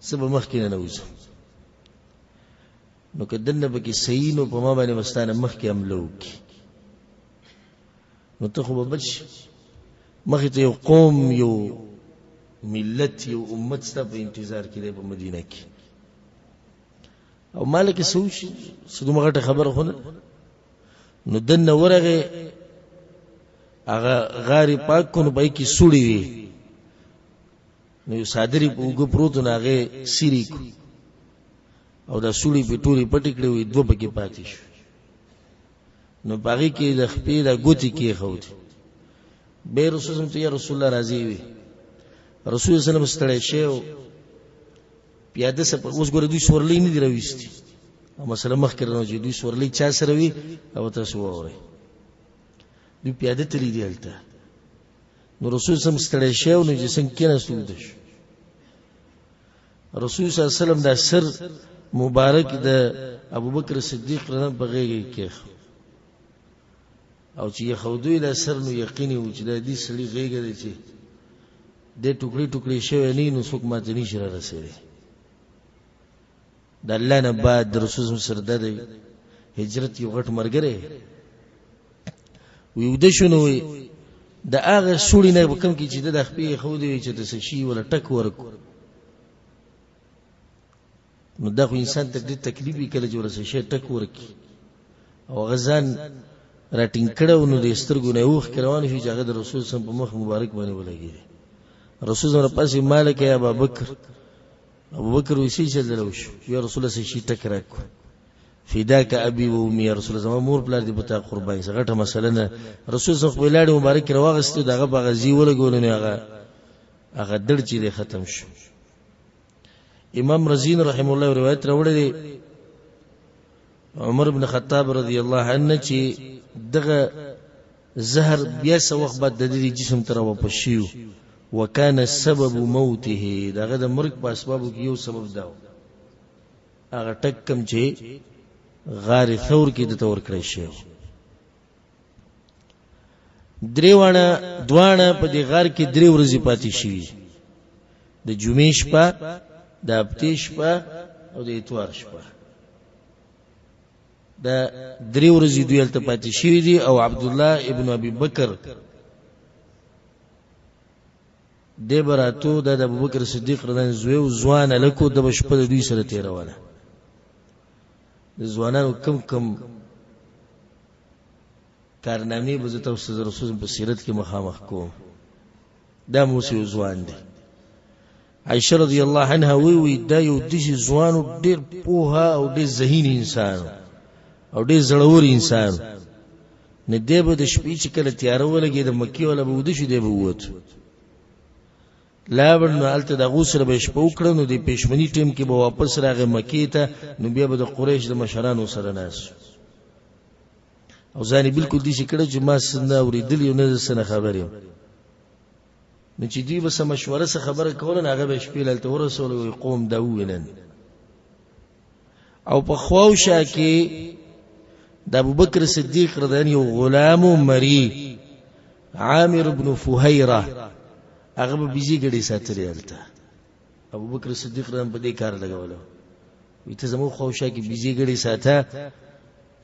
زه به مخکې ننوځم، نو که دننه پکې صحیح نو په ما باندې به ستا نه مخکې حمله وکړي، نو ته خو به بچ. مخې ته یو قوم یو ملت، یو امت ستا په انتظار کې دی په مدینه کې. او مالک سوچ څه دومره غټه خبره خو نه. نو دننه ورغی، هغه غار یې پاک کړو، نو په هغې کې سوړې وې، نو یو څادر یې په اوږه پروت و، نو هغې څیرې کړو او دا سوړې پې ټولې پټې کړې، وې دوه پکې پاتې شو. نو په هغې کې د خپې دا ګوتې کېښودې. بیا رسول الله ته یا رسول الله راځي وي. رسول الله سلام ستړی شوی و، پیاده سفر. اوس ګوره دوی سورلۍ نه دي راویستي، او مسله مخکې راغله چې دوی سورلۍ چا سره وي او تاسو واورئ. دوی پیاده تللي دي هلته. نو رسول سم ستړی شوی و، نو چې څنګه کېناست اوږده شو. رسول صلی الله علیه وسلم دا سر مبارک د ابوبکر صدیق رضی په غېږ کې کېښود، او چې یخودوی دا سر نو یقیني و چې دا دې سړي غېږه دی چې دی ټوکړې ټوکړې شوی نه، نو څوک ماته نه شي را رسېدی. د الله نه بعد د رسول سره د هجرت یو غټ مرګری وی. وده شو نو د هغه سوړي نه په کوم کې چې د خپې خو دی چې د څه شي ولا ټک ورکو، نو دا خو انسان ته ډېر تکلیف وي کله چې ورسې شي ټک ورکي. او هغه ځان راټینګ کړو، نو د سترګو نه اوښکې روانې شوې چې هغه د رسول سم په مخ مبارک باندې ولګېدې. رسول سم پاسې مالک یا ابا بکر، ابو بکر وی څه چل وشو؟ یا رسول الله شي ټک راکو. فداک ابي و امي یا رسول الله، زما مور پلار دې په تا قربان شه، غټه مسله نه. رسول صلی خپل لاړې مبارک راوغستې، دغه په غزي ولګول، نو هغه دړ چې دی ختم شو. امام رزین رحم الله روایت راوړی دی عمر بن خطاب رضی الله عنه چې دغه زهر بیا څه وخت بعد د دې جسم ته راواپس شي، وکانه سبب موته، دغه د مرګ په اسبابو کې یو سبب دا هغه ټک کم چې غار ثور کې د تور کړی شو. درې واړه دواړه په دې غار کې درې ورځې پاتې شوي، د جمعې شپه، د هفتې شپه او د اتوار شپه. د درې ورځې دوی هلته پاتې شوي دي. او عبدالله ابن ابي بکر دی به راتو، دا د ابوبکر صدیق رضی الله زوی او ځوان هلک و، ده به شپه د دوی سره تېروله. د ځوانانو کم کم کارنامې به زه تاسو ته د رسول په سیرت کې مخامخ کوم. دا موسی یو ځوان دی. عائشه رضی الله عنها وی وی دا یو داسې ځوان و، ډېر پوهه او ډېر ذهین انسان او ډېر زړور انسان. نو دی به د شپې چې کله تیاره ولګېده، مکې والا به وده شو، دی به ووت لاړ، نو هلته د هغو سره به یې شپه وکړه. نو د پېشمني ټیم کې به واپس راغی مکې ته، نو بیا به د قریش د مشرانو سره ناست او ځان یې بالکل داسې کړی چې ما څه نه اورېدلي او نه زه څه نه خبر یم. نو چې دوی به څه مشوره څه خبره کوله، نو هغه به یې شپې له هلته ورسولو، وایي قوم دا وویل. او په خواو شا کې د ابوبکر صدیق رضی الله یو غلام مری عامر بن فهیره، هغه به بیزی ګړې ساتلې هلته. ابوبکر صدیق رضی الله په دې کار لګولو، وی ته زموږ خواو شا کې بیزی ګړې ساته،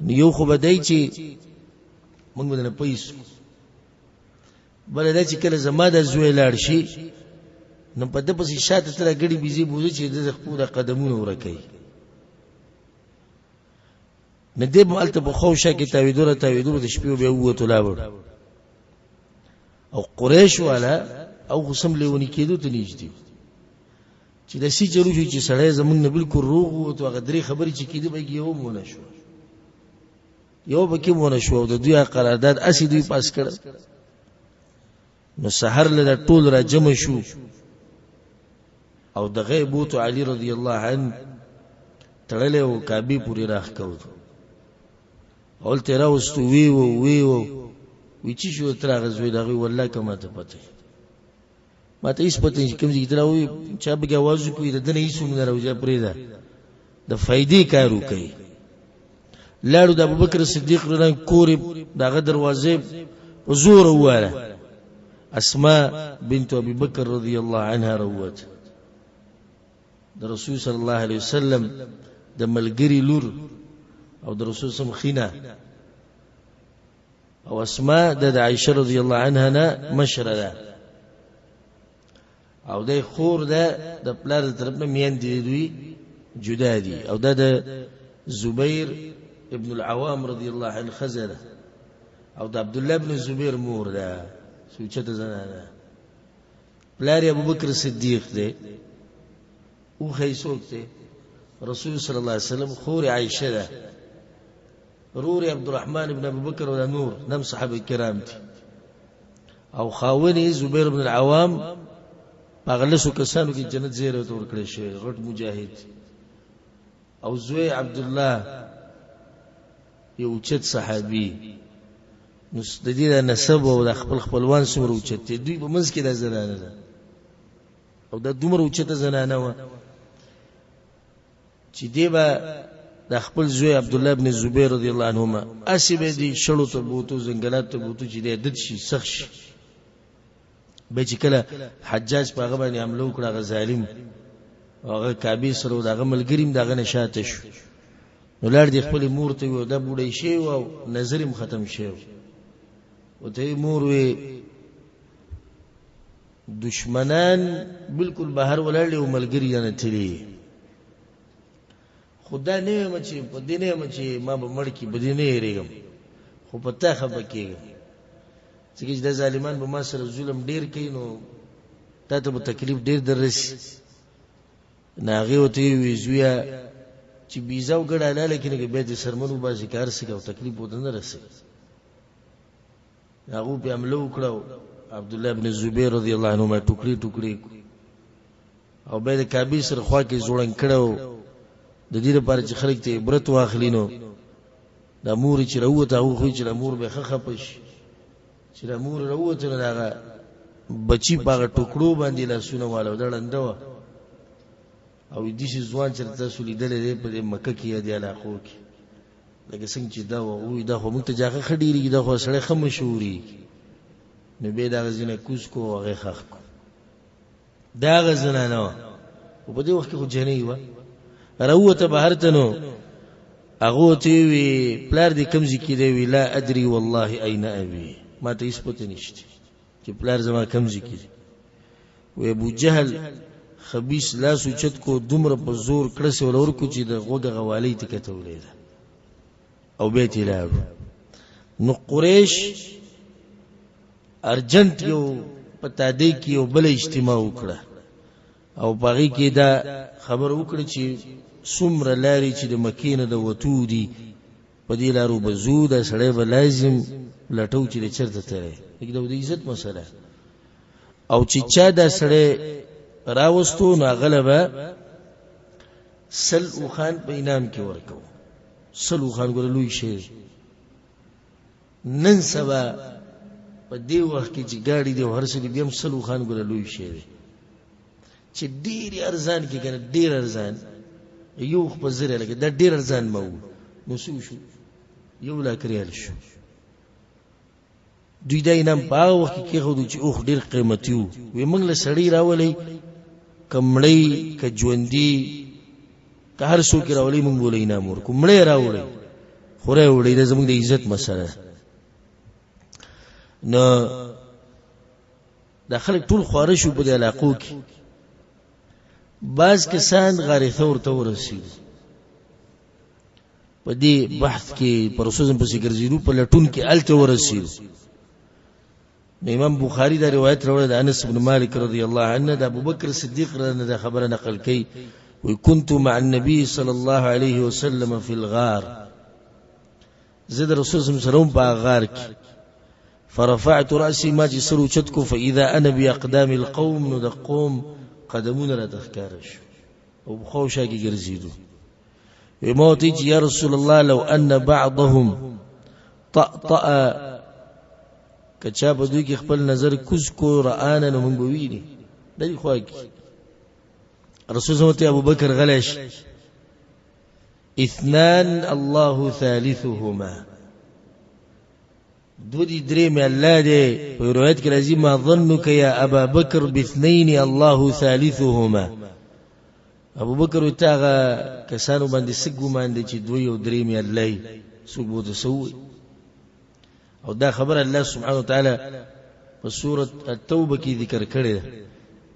نو یو خو به دی چې موږ به نه پیسو، بله دا چې کله زما د زوی لاړ شي نو په ده پسې شاته ته دا ګړي بیزې بوځي چې د خپو د قدمونه ورکوي. نو دی به هلته په خو شا کې تاوېدو را تاوېدو، د شپې بیا ووتو لاړ. او قریش والا او خو سم لیوني کېدو ته نږدې چې داسې چلو شو چې سړی زمونږ نه بالکل روغ ووتو. هغه درې خبرې چې کېدې به یې یو هم ونه شوه، یو پکې ونه شو، او د دوی قرارداد اسی دوی پاس کړ. نو سحر له ټول را جمع شو او د غیبوت علی رضی الله عنه تړلې او کعبه پوری راخ کو اول تیرا وستو وی وو وی وو وی چې شو تر هغه زوی دغه والله کما ته پته، ما ته هیڅ پته نشي کوم ځای کې راوي چا به आवाज کوي، د دنه هیڅ هم نه راوځي، پرې ده د فائدې کار وکړي. لاړو د ابوبکر صدیق رضی الله کور، دغه دروازې په زور وواله. اسماء بنت ابي بکر رضی الله عنها روت، د رسول صلی الله علیه وسلم د ملګری لور او د رسول سم خینه، او اسماء د عائشه رضی الله عنها نه مشره ده. او د خور ده د پلار د طرف نه میندې دوی جدا دي. او دا د زبیر ابن العوام رضی الله عنه ښځه ده او د عبد الله ابن زبیر مور ده، سوچته زنانه. پلار یې ابوبکر صدیق دی، اوښی یې څوک دی؟ رسول صلی الله علیه وسلم. خور یې عایشه ده، رور یې عبدالرحمن ابن ابوبکر او نور نم صحابه کرام دي. او خاوند یې زبیر بن العوام په هغه لسو کسانو کې جنت زیری ورته ورکړی شوی، غټ مجاهد. او زوی عبدالله یو اوچت صحابي. نو د دې د نسب او د خپل خپلوان څومره اوچت دی، دوی په منځ کې دا زنانه ده. او دا دومره اوچته زنانه وه چې دی به د خپل زوی عبدالله بن زبیر رضی الله عنهما هسې به دې شړو ته بوتو، ځنګلاتو ته بوتو چې دی عادت شي، سخت شي. بیا چې کله حجاج په هغه باندې حمله وکړه، هغه ظالم او هغه کعبې سره و، د هغه ملګري هم د هغه نه شاته شو، نو لاړ دی خپلې مور ته ویل، دا بوډۍ شوی و او نظر یې هم ختم شوی و. ورته یې مور وی دشمنان بالکل بهر ولاړ دي او ملګري یې نه تللي، خو دا نه وایم چې په دې نه وایم چې ما به مړ کړي، په دې نه یېرېږم، خو په تا خفه کېږم، ځکه چې دا ظالمان به ما سره ظلم ډېر کوي، نو تا ته به تکلیف ډېر در رسي. نو هغې ورته وویل، زویه چې بیزه او ګډه حلاله کړي، نو که بیا دې څرمن وباسي که هر څه کوي، تکلیف ورته نه رسوي. هغو پې حمله وکړه او عبدالله بن زبیر رضی الله عنهما ټوکړې ټوکړې کړو او بیا د کعبې سره خوا کې ځوړند کړی و، د دې لپاره چې خلک ته عبرت واخلي. نو دا مور چې راووته، هغه خو چې دا مور به ښه خفه شي، چې دا مور راووته نو د هغه بچي په هغه ټوکړو باندې لاسونه والو، دا ړنده وه. او داسې ځوان چې تاسو لیدلی دی په دې مکه کې یا دې علاقو کې، لکه څنګه چې دا وه، دا خو موږ ته جاغه ښه ډېرېږي، دا خو سړی ښه مشهورېږي. نو بیا د هغه ځای نه کوز کړو او هغه یې ښخ کړو. دا هغه زنانه وه، خو په دې وخت کې خو جنۍ وه. راووته بهر ته، نو هغه ورته وویل پلار دې کوم ځای کې دی؟ وی لا ادري والله اين ابي، ما ته هېڅ پته نشته چې پلار زما کوم ځای کې دی. وی ابو جهل خبیث لاس اوچت کو، دومره په زور کړسې وله ورکړو چې د غوږ غوالۍ ته کته ولېده او بیا ترې لاړو. نو قریش ارجنټ یو په تادې کې یو بله اجتماع وکړه او په هغې کې دا خبره وکړه چې څومره لارې چې د مکې نه د وتو دي، په دې لارو به ځو، دا سړی به لازم لټو چې دی چېرته تللی، لکه دا د عزت مسله. او چې چا دا سړی راوستو نو هغه له به 100 اوښان په انعام کې ورکوو. 100 اوښان ګوره لوی شی دی. نن سبا په دې وخت کې چې ګاډي دی او هر څه دي، بیا هم 100 اوښان ګوره لوی شی دی چې ډېر ارزان کې کنه، ډېر ارزان، یو اوښ په 1000 لګي، دا ډېر ارزان ما وو. نو څه وشو؟ 1 لاک ریال شو. دوی دا انعام په هغه وخت کې کېښودو چې اوښ ډېر قیمتي و. وی موږ له سړي راولئ، که مړی که ژوندي که هر څوک یې راولئ، موږ به له انعام ورکړو. مړی راوړئ، خو راوړئ، دا زموږ د عزت مسله ده. نو دا خلک ټول خواره شو په دې علاقو کې. بعض کسان غار ثور ته ورسېدو، په دې بحث کې پر رسول پسې ګرځېدو، په لټون کې هلته ورسېدو. نو امام بخاری دا روایت راوړی د انس بن مالک رضی الله عنه، د ابوبکر صدیق رضی الله عنه دا خبره نقل کوي، وی كنت مع النبي صلى الله عليه وسلم في الغار، زه د رسول صلی الله علیه وسلم په غار کې، فرفعت رأسي، ما چې سر اوچت کو، فإذا أنا بأقدام القوم، نو د قوم قدمونه راته ښکاره شو او په خوا شا کې ګرځېدو. وی ما ورته چې یا رسول الله لو ان بعضهم طأطأ، که چا په دوی کې خپل نظر کوز کو رآنا، نو موږ به ویني د دې خوا کې. رسول الله ته ابوبکر غلی شي، اثنان الله ثالثهما، دو دي درې مې الله دی. په روایت کې راځي ما ظنک یا ابا بکر باثنین الله ثالثهما. ابو بکر ته هغه کسانو باندې څه ګمان دی چې دوی او درې مې الله یې، څوک به ورته څه ووایي؟ او دا خبره الله سبحانه وتعالی په سورة التوبه کې ذکر کړې ده.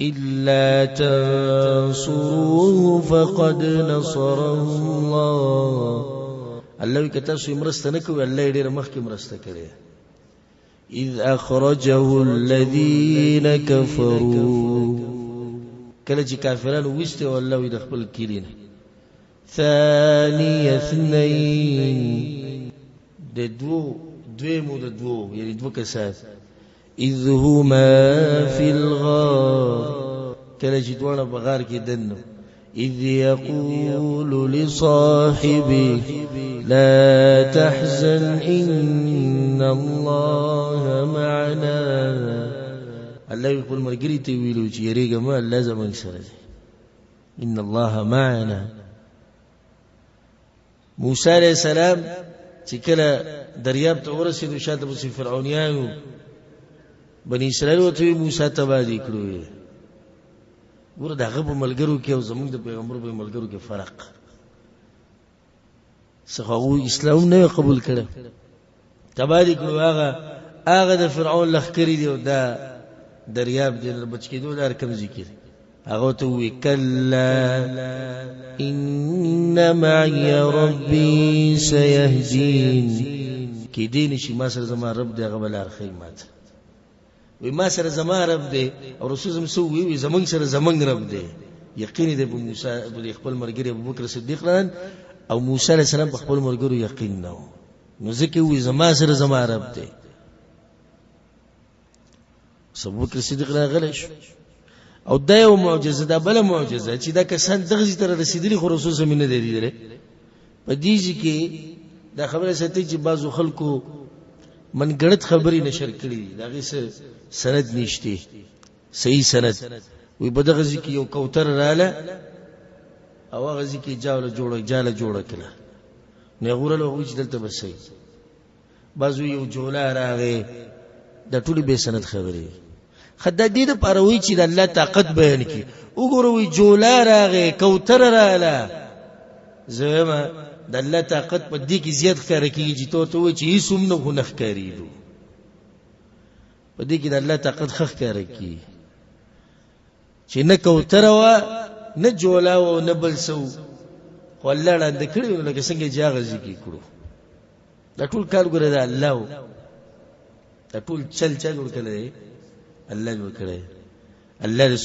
الا تنصروه فقد نصره الله. الله وی که تاسو یې مرسته نه کوئ، الله یې ډېره مخکې مرسته کړې. اذ اخرجه الذين كفروا، کله چې کافرانو ویسته او الله وی د خپل کلی نه. ثاني اثنين، د دوو دویمو د دوو، یعنی دوه کسان. اذ هما فی الغار، کله چې دواړه په غار کې دننه. اذ يقول لصاحبه لا تحزن ان الله معنا. الله خپل ملګري ته ویلو چې یریږه مه، الله زموږ سره دی، ان الله معنا. موسی علیه السلام چې کله دریاب ته ورسېدو، شاته پسې فرعونیانو بني اسرائیل ورته وویل موسی تباه دې کړو. ګوره د هغه په ملګرو کې او زموږ د پیغمبر په ملګرو کې فرق څه، خو هغوی اسلام نه قبول کړی، تباه دې کړو. هغه د فرعون لښکرې دي او دا دریاب دی، د بچ کېدو لار کوم ځای کې دی؟ هغه ته ووایي کلا ان معي ربي سيهدين. کېدی نه شي، ما سره زما رب دی، هغه به لار ښیي ما ته. وی ما سره زما رب دی، او رسول زم څه ووایي؟ وی زمونږ سره زمونږ رب دی. یقین دی په موسی، په خپل ملګري ابوبکر صدیق رضی او موسی علیه السلام په خپل ملګرو یقین نه و، نو ځکه وی زما سره زما رب دی. ابوبکر صدیق راغلی شو. او دا یو معجزه ده، بله معجزه چې دا کسان دغه ځای ته رسېدلي خو رسول زمین نه دی لیدلی. په دې ځای کې دا خبره ساتي چې بعضو خلکو منګړت خبرې نشر کړي دي، د هغې څه سند نشته، صحیح سند. وی په دغه ځای کې یو کوتر راله او هغه ځای کې جاله جوړه جاله جوړه کړه، نو هغه ورله وایي چې دلته به صحیح. بعضو یو جولا راغی، دا ټولې بې سند خبرې. خدا دې دپاره وایي چې د الله طاقت بیان کړي. وګوره وایي جولا راغی، کوتره راله. زه وایم د الله طاقت په دې کې زیات ښکاره کېږي چې ته ورته ووایې چې هېڅ هم نه خو نه ښکارېدو. په دې کې د الله طاقت ښه ښکاره کېږي چې نه کوتره وه، نه جولا وه، نه بل څه وو، خو الله ړانده کړي وو، لکه څنګه چې هغه ځای کې کړو. دا ټول کار ګوره دا الله و، دا ټول چل چا جوړ کړی دی؟ الله جوړ کړی. الله د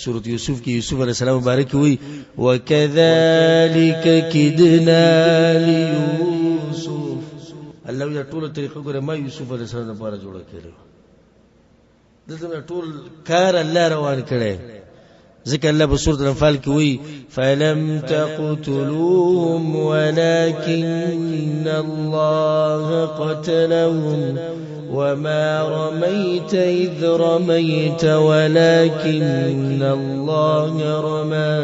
سورت یوسف کې یوسف علیه السلام مبارک وی وکذالک کدنا لیوسف. الله دا ټول طریقه ګوره ما یوسف علیه السلام لپاره جوړه کړې. دلته ټول کار الله روان کړی، ځکه الله په سورة الانفال کې وایي فلم تقتلوهم ولكن الله قتلهم وما رميت إذ رميت ولكن الله رمى.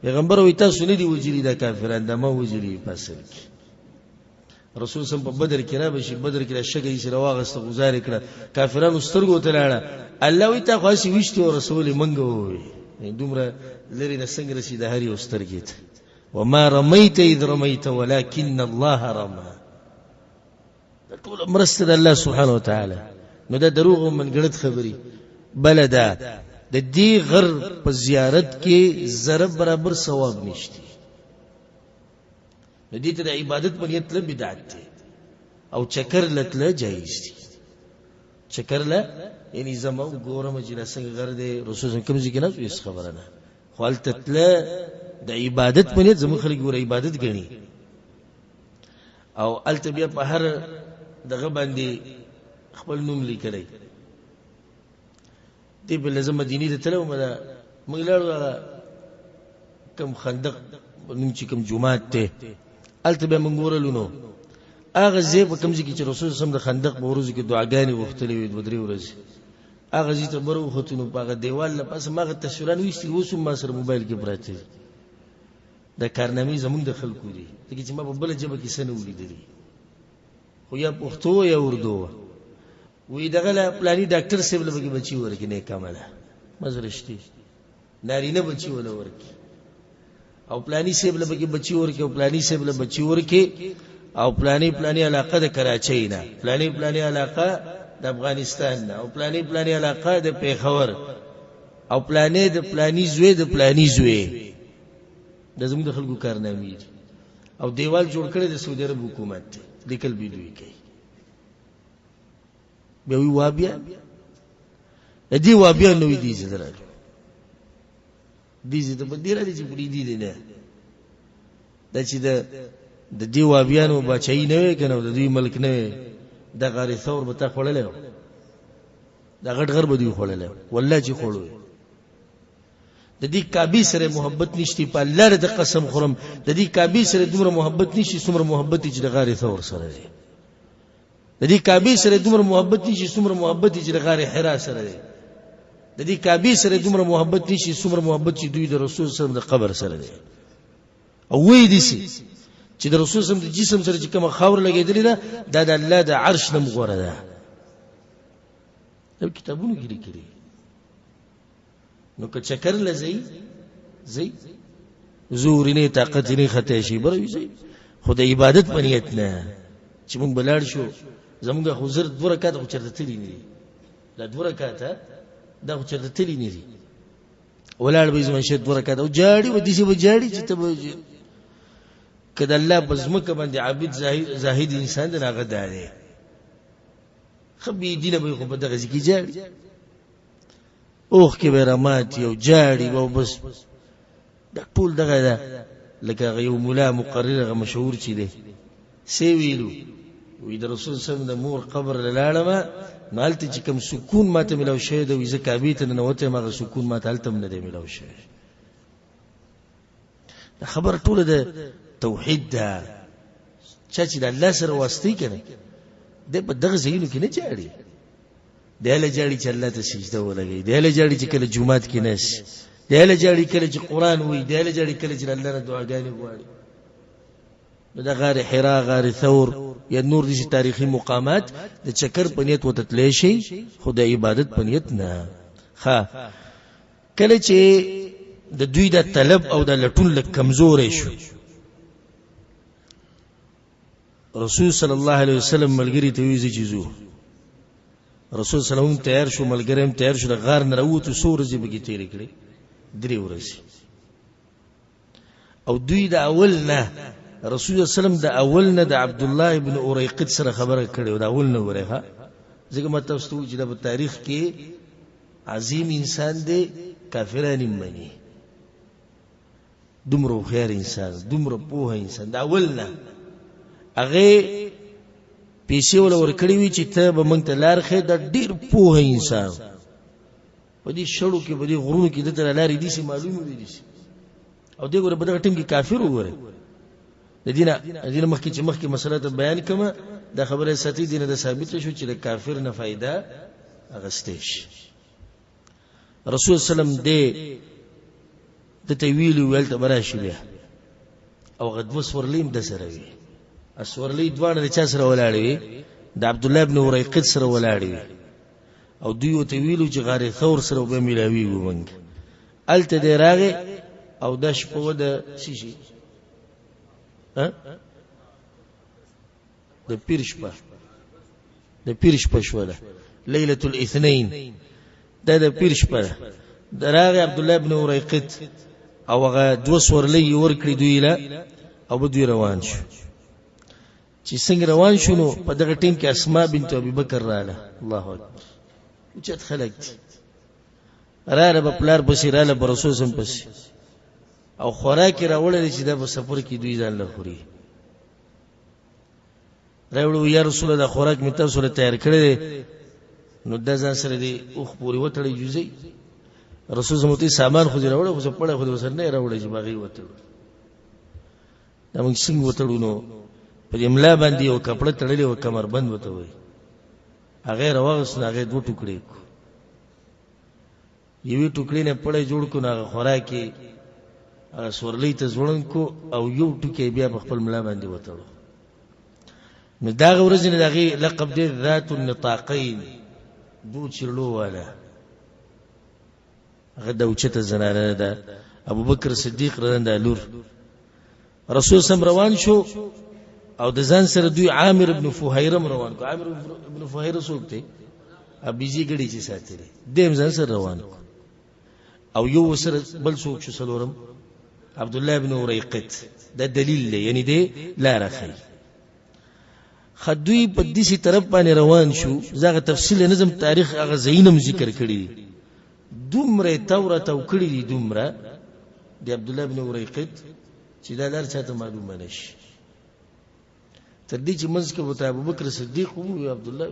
پیغمبر وایي تاسو نه دي وژلي دا کافران، دا ما وژلي په اصل کې. رسول سم په بدر کې را بشي، بدر کې را شګه یې سره واغسته، غزار یې کړه، کافرانو سترګو ته لاړه. الله وایي تا خو هسې ویشتې او رسولې مونږ ووایي دومره لرې نه څنګه رسي د هر یو سترګې ته. وما رمیت اذ رمیت ولکن الله رما. دا ټوله مرسته د الله سبحانه وتعالی. نو دا دروغ او منګړت خبرې. بله دا د دې غر په زیارت کې ذره برابر ثواب نشته. نو دې ته د عبادت په نیت تله بدعت دی، او چکر له تله جایز دی. چکر له یعنی زما وګورم چې دا څنګه غر دی، رسول صلی کوم ځای کې ناست، هېڅ خبره نه، خو هلته تله د عبادت په نیت زموږ خلک ګوره عبادت ګڼي، او هلته بیا په هر دغه باندې خپل نوم لیکلی دی. په لزم مدینې ته تللی وم، دا موږ لاړو هغه کوم خندق نوم چې کوم جومات دی، هلته بیا موږ ورلو. نو هغه ځای په کوم ځای کې چې رسول صلی د خندق په ورځو کې دعاګانې غوښتلې وې دوه درې ورځې، هغه ځای ته بر وختو. نو په هغه دیوال له پاسه ما هغه تصویران ویستي، اوس هم ما سره موبایل کې پراته دي. دا کارنامې زموږ د خلکو دي، ځکه چې ما په بله ژبه کې څه نه ولیدلي، خو یا پښتو یا اردو. وی دغه له پلانی ډاکټر صاحب له بګي بچي ورکې نه کمله مزرشتي نارینه بچي ولا ورکې، او پلانی صاحب له بګي بچي ورکې، او پلانی صاحب له بچي ورکې، او پلانی پلانی علاقه د کراچۍ نه، پلانی پلانی علاقه د افغانستان نه، او پلانی پلانی علاقه د پیښور. او پلانې د پلانی زوی د پلانی زوی. د زموږ د خلکو کارنامې دي. او دیوال جوړ کړی د سعودي عرب حکومت دی، لیکل به دوی کوي. بیا وی وابیا د دې وابیا نوې دي چې درالو دي چې ته په دې راځي چې پرې دي نه دا چې د دې وابیانو بچای نه وي کنه، د دوی ملک نه وي، د غار ثور به تا خوړلی و، دا غټ غر به دوی خوړلی والله چې خوړو. د دې کعبې سره محبت نشتی، په الله د قسم خورم، د دې کعبې سره دومره محبت نشي څومره محبت چې د غار ثور سره دی. د دې کعبې سره دومره محبت نشي څومره محبت چې د غار حرا سره دی. د دې کعبې سره دومره محبت نشي څومره محبت چې دوی د رسول صلی الله علیه وسلم د قبر سره دی. او وی دي سي چې د رسول صلی الله علیه وسلم د جسم سره چې کومه خاوره لګېدلې ده، دا د الله د عرش نه غوره ده. دا کتابونو کې لیکلي. نو که چکر لځي زی زور نه طاقت نه خطا شي بروي زی، خو د عبادت په نیت نه چې موږ بلاړ شو. زموږ خو زر دوه رکعاته خو چېرته تللي نه دي، دا دوه رکعاته دا خو چېرته تللي نه دي. ولاړ به زموږ شه دوه رکعاته او جاړي به داسې به جاړي چې ته به که د الله په ځمکه باندې عابد زاهد انسان دی، هغه دا دی ښه بېدینه به خو په دغه ځای کې جاړي، اوښکې به یې راماتي او جاړي به، او بس دا ټول دغه ده. لکه هغه یو ملا مقرر هغه مشهور چې دی څه ویلو، وی د رسول صلی الله علیه وسلم د مور قبر له لاړم، نو هلته چې کوم سکون ماته میلاو شوی دی، وایي زه کعبې ته ننوتی یم، هغه سکون ماته هلته هم نه دی میلاو شوی. دا خبره ټوله د توحید ده. چا چې د الله سره واسطې که نه، دی په دغه ځایونو کې نه جاړي، دی له جاړي چې الله ته سجده ولګوي، دی له جاړي چې کله جومات کې ناست، دی له جاړي کله چې قرآن وایي، دی له جاړي کله چې الله نه دعاګانې غواړي. نو د غار حرا، غار ثور یا نور داسې تاریخي مقامات د چکر په نیت ورته تللی شي، خو د عبادت په نیت نه. ښه، کله چې د دوی د طلب او د لټون لږ کمزوری شو، رسول صلی الله علیه وسلم ملګري ته ویل چې ځو. رسول صلی الله علیه وسلم تیار شو، ملګری هم تیار شو، د غار نه راووتو. څو ورځې پکې تېرې کړې؟ درې ورځې. او دوی د اول نه رسول الله صلی الله علیه وسلم د اول نه د عبد الله ابن اریقط سره خبره کړې وه، د اول نه ورې ښه، ځکه ما تاسو ته وویل چې دا په تاریخ کې عظیم انسان دی، کافران یې مني، دومره هوښیار انسان، دومره پوه انسان، د اول نه هغې پیسې وله ورکړې وي چې ته به موږ ته لار ښیې. دا ډېر پوه انسان په دې شړو کې، په دې غرونو کې ده ته لارې داسې معلومې وي داسې. او دی ګوره په دغه ټیم کې کافر وګوره. د دینه مخکې چې مخکې مسله ته بیان کړم، دا خبره ساتي دینه د ثابت شو چې د کافر نه فایده اغستې شي. رسول صلی الله علیه وسلم دې د ته ویلي ویل ته به راشي بیا، او هغه دوه سورلۍ هم ده سره وي. سورلۍ دواړه د چا سره ولاړې وي؟ د عبدالله بن اریقط سره ولاړې وي. او دوی ورته ویلو چې غار ثور سره به میلاویږو موږ. هلته دی راغی او دا شپه وه د څه شي؟ د پیر شپه، د پیر شپه شوله، لیلة الاثنین، دا د پیر شپه ده. د راغی عبدالله بن اریقط او هغه دوه سورلۍ یې ورکړې دوی له، او به دوی روان شو. چې څنګه روان شو نو په دغه ټیم کې اسماء بنت ابي بکر رااله. الله اکبر، اوچت خلک دي، رااله په پلار پسې، رااله په رسول سم پسې، او خوراک یې راوړی چې دا په سفر کې دوی ځان له خوري. راوړو یا رسول الله خوراک مې تاسو له تیار کړی دی، نو دا ځان سره دی اوښ پورې وتړئ جوزئ. رسول سم ته سامان خو دې راوړی، خو څه پړی خو دې ورسره نه راوړی چې باغې وتړو. دا موږ څنګه وتړو؟ نو په دې ملا باندې یو کپړه تړلې وه، کمربند ورته وایي، هغه یې راواخیست، نو هغه یې دوه ټوکړې کړو، یوې ټوکړې نه پړی جوړ کړو، نو هغه خوراک یې هغه سورلۍ ته ځوړند کړو، او یو ټوکی یې بیا په خپل ملا باندې وتړو. نو دغه ورځې نه د هغې لقب دی ذات النطاقین، دوو چیرلو والا. هغه د اوچته زنانه ده، ابوبکر صدیق رضی الله لور. رسول سم روان شو او د ځان سره دوی عامر ابن فهیره روان کو. عامر ابن فهیره څوک دی؟ ابيزي ګړي چې ساتلې دیم ځان سره روان کو. او یو سره بل څوک شو څلورم عبد الله بن اریقط. دا دلیل دی، یعنی دی لاره ښیي. خدوی په دې طرف باندې روان شو. زغه تفصیل نظم تاریخ هغه زینم ذکر کړی، دومره توره تو کړی دي، دومره د عبد الله بن اریقط چې دا لار چاته معلومه نشي. تر دې چې منځ کې وته ابو بکر صدیق وو، عبد الله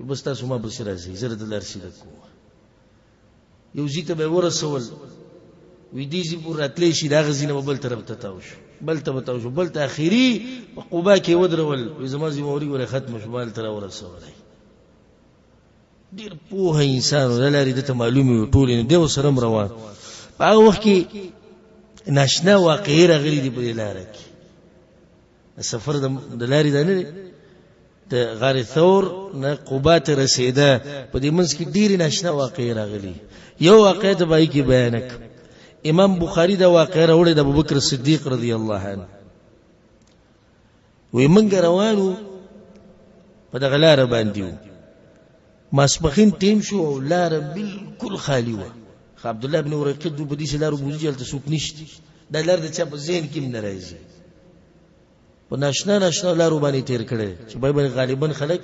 بس تاسو ما پسې راځئ، زه د لار سیده کوم. یو ځای ته به ورسول، وی دې ځای پورې راتلی شي، د هغه ځای نه به بل طرف ته تاو شو، بل ته به تاو شو، بل ته اخري په قبا کې ودرول. وی زما ذمهواري ورې ختمه شوه، ما هلته راورسولی. ډېر پوه انسان و، د لارې ده ته معلومې وې ټولې، نو دی ورسره هم روان. په هغه وخت کې ناشنا واقعې راغلي دي په دې لاره کې. سفر د لارې دا نه دی، د غار ثور نه قبا ته رسېده، په دې منځ کې ډېرې ناشنا واقعې راغلي. یو واقعه ته به کې بیان کړم. امام بخاري دا واقعه راوړې د ابوبکر صدیق رضی الله عنه. وی منګ روانو په دغه لاره باندې وو، ماسپخین ټیم شو او لاره بالکل خالی وه. خو عبدالله بن ورقد په دې لارو بوځي چې هلته څوک نشته، دا لار د چا په ذهن کې هم نه راځي. په ناشنا ناشنا لارو باندې تېر کړی چې بای باندې غالبا خلک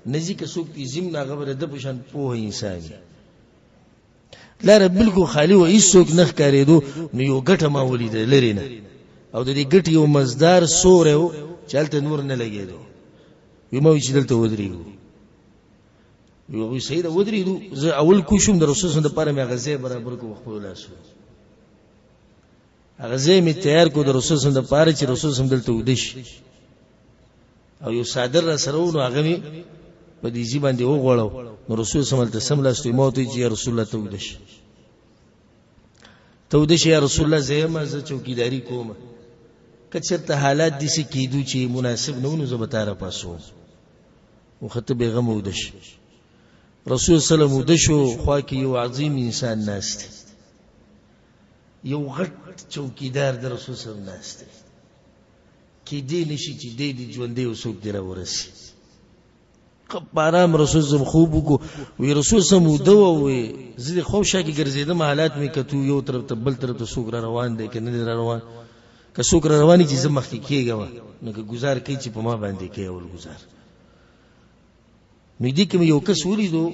نه ځي، که څوک پې ځي نو هغه به د ده په شان پوه انسان وي. لاره بالکل خالی وه، هیڅوک نه ښکارېدو. نو یو ګټه ما ولیده لرې نه، او د دې ګټې یو مزدار سوری و چې هلته نور نه لګېدو. وی ما وی چې دلته ودرېږو. وی هغوی صحیح ده ودرېدو. زه اول کوشم د رسول صلی دپاره مې هغه ځای برابر کړو، خپلو لاسو هغه ځای مې تیار کړو د رسول صلی دپاره چې رسول صلی دلته ویده شي. او یو څادر را سره و، نو هغه مې په دې ځای باندې وغوړو. نو رسول صلی هلته سملاستو، ما ورته ویل چې یا رسول الله ته ویده شي، ته ویده شي یا رسول الله، زه یم، زه چوکیداري کوم. که چېرته حالات داسې کېدو چې مناسب نه و، نو زه به تا راپاڅوم، خو ته بېغمه ویده شي. رسول صلی الله علیه وسلم ویده شو، خوا کې یو عظیم انسان ناست دی، یو غټ چوکیدار د رسول صلی الله علیه وسلم ناست دی. کېدی نه شي چې دی دې ژوندی او څوک دې راورسي. په آرام رسول زم خوب وکړو. وی رسول سم وده وی زه د خوب شا کې ګرځېدم، حالات مې کتو، یو طرف ته بل طرف ته څوک را روان دی که نه دی را روان. که څوک را روان چې زه مخکې کېږم، نو که ګزار کوي چې په ما باندې کوي اول ګزار. نو دې کې مې یو کس ولیدو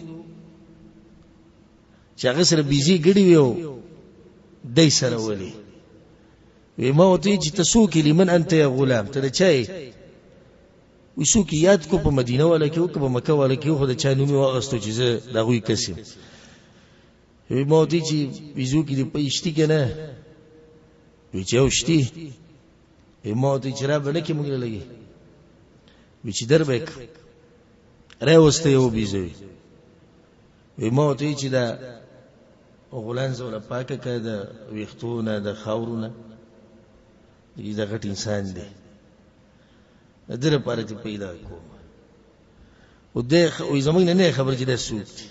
چې هغه سره بیزې ګړې وې او دی سره ولې. وی ما ورته ویل چې ته څوک یې، لمن انت یا غلام، ته د چا یې؟ وی څوک یې یاد کو، په مدینه والا کې و که په مکه والا کې و، خو د چا نوم یې واخیستو چې زه د هغوی کس یم. وی ما ورته ویل چې بیزو کې دې پی شتي که نه؟ وی چې او شتي. وی ما ورته ویل چې را به نه کړې موږ له لګې. وی چې در به یې کړم، راوسته یې وبیزه. وی ما ورته ویل چې دا غولانځه وله پاکه کړه د ویښتو نه د خاورو نه، دا غټ انسان دی، د ده لپاره چې پیدا کوم. او دی وایي زموږ نه نه خبر چې دا څوک دی.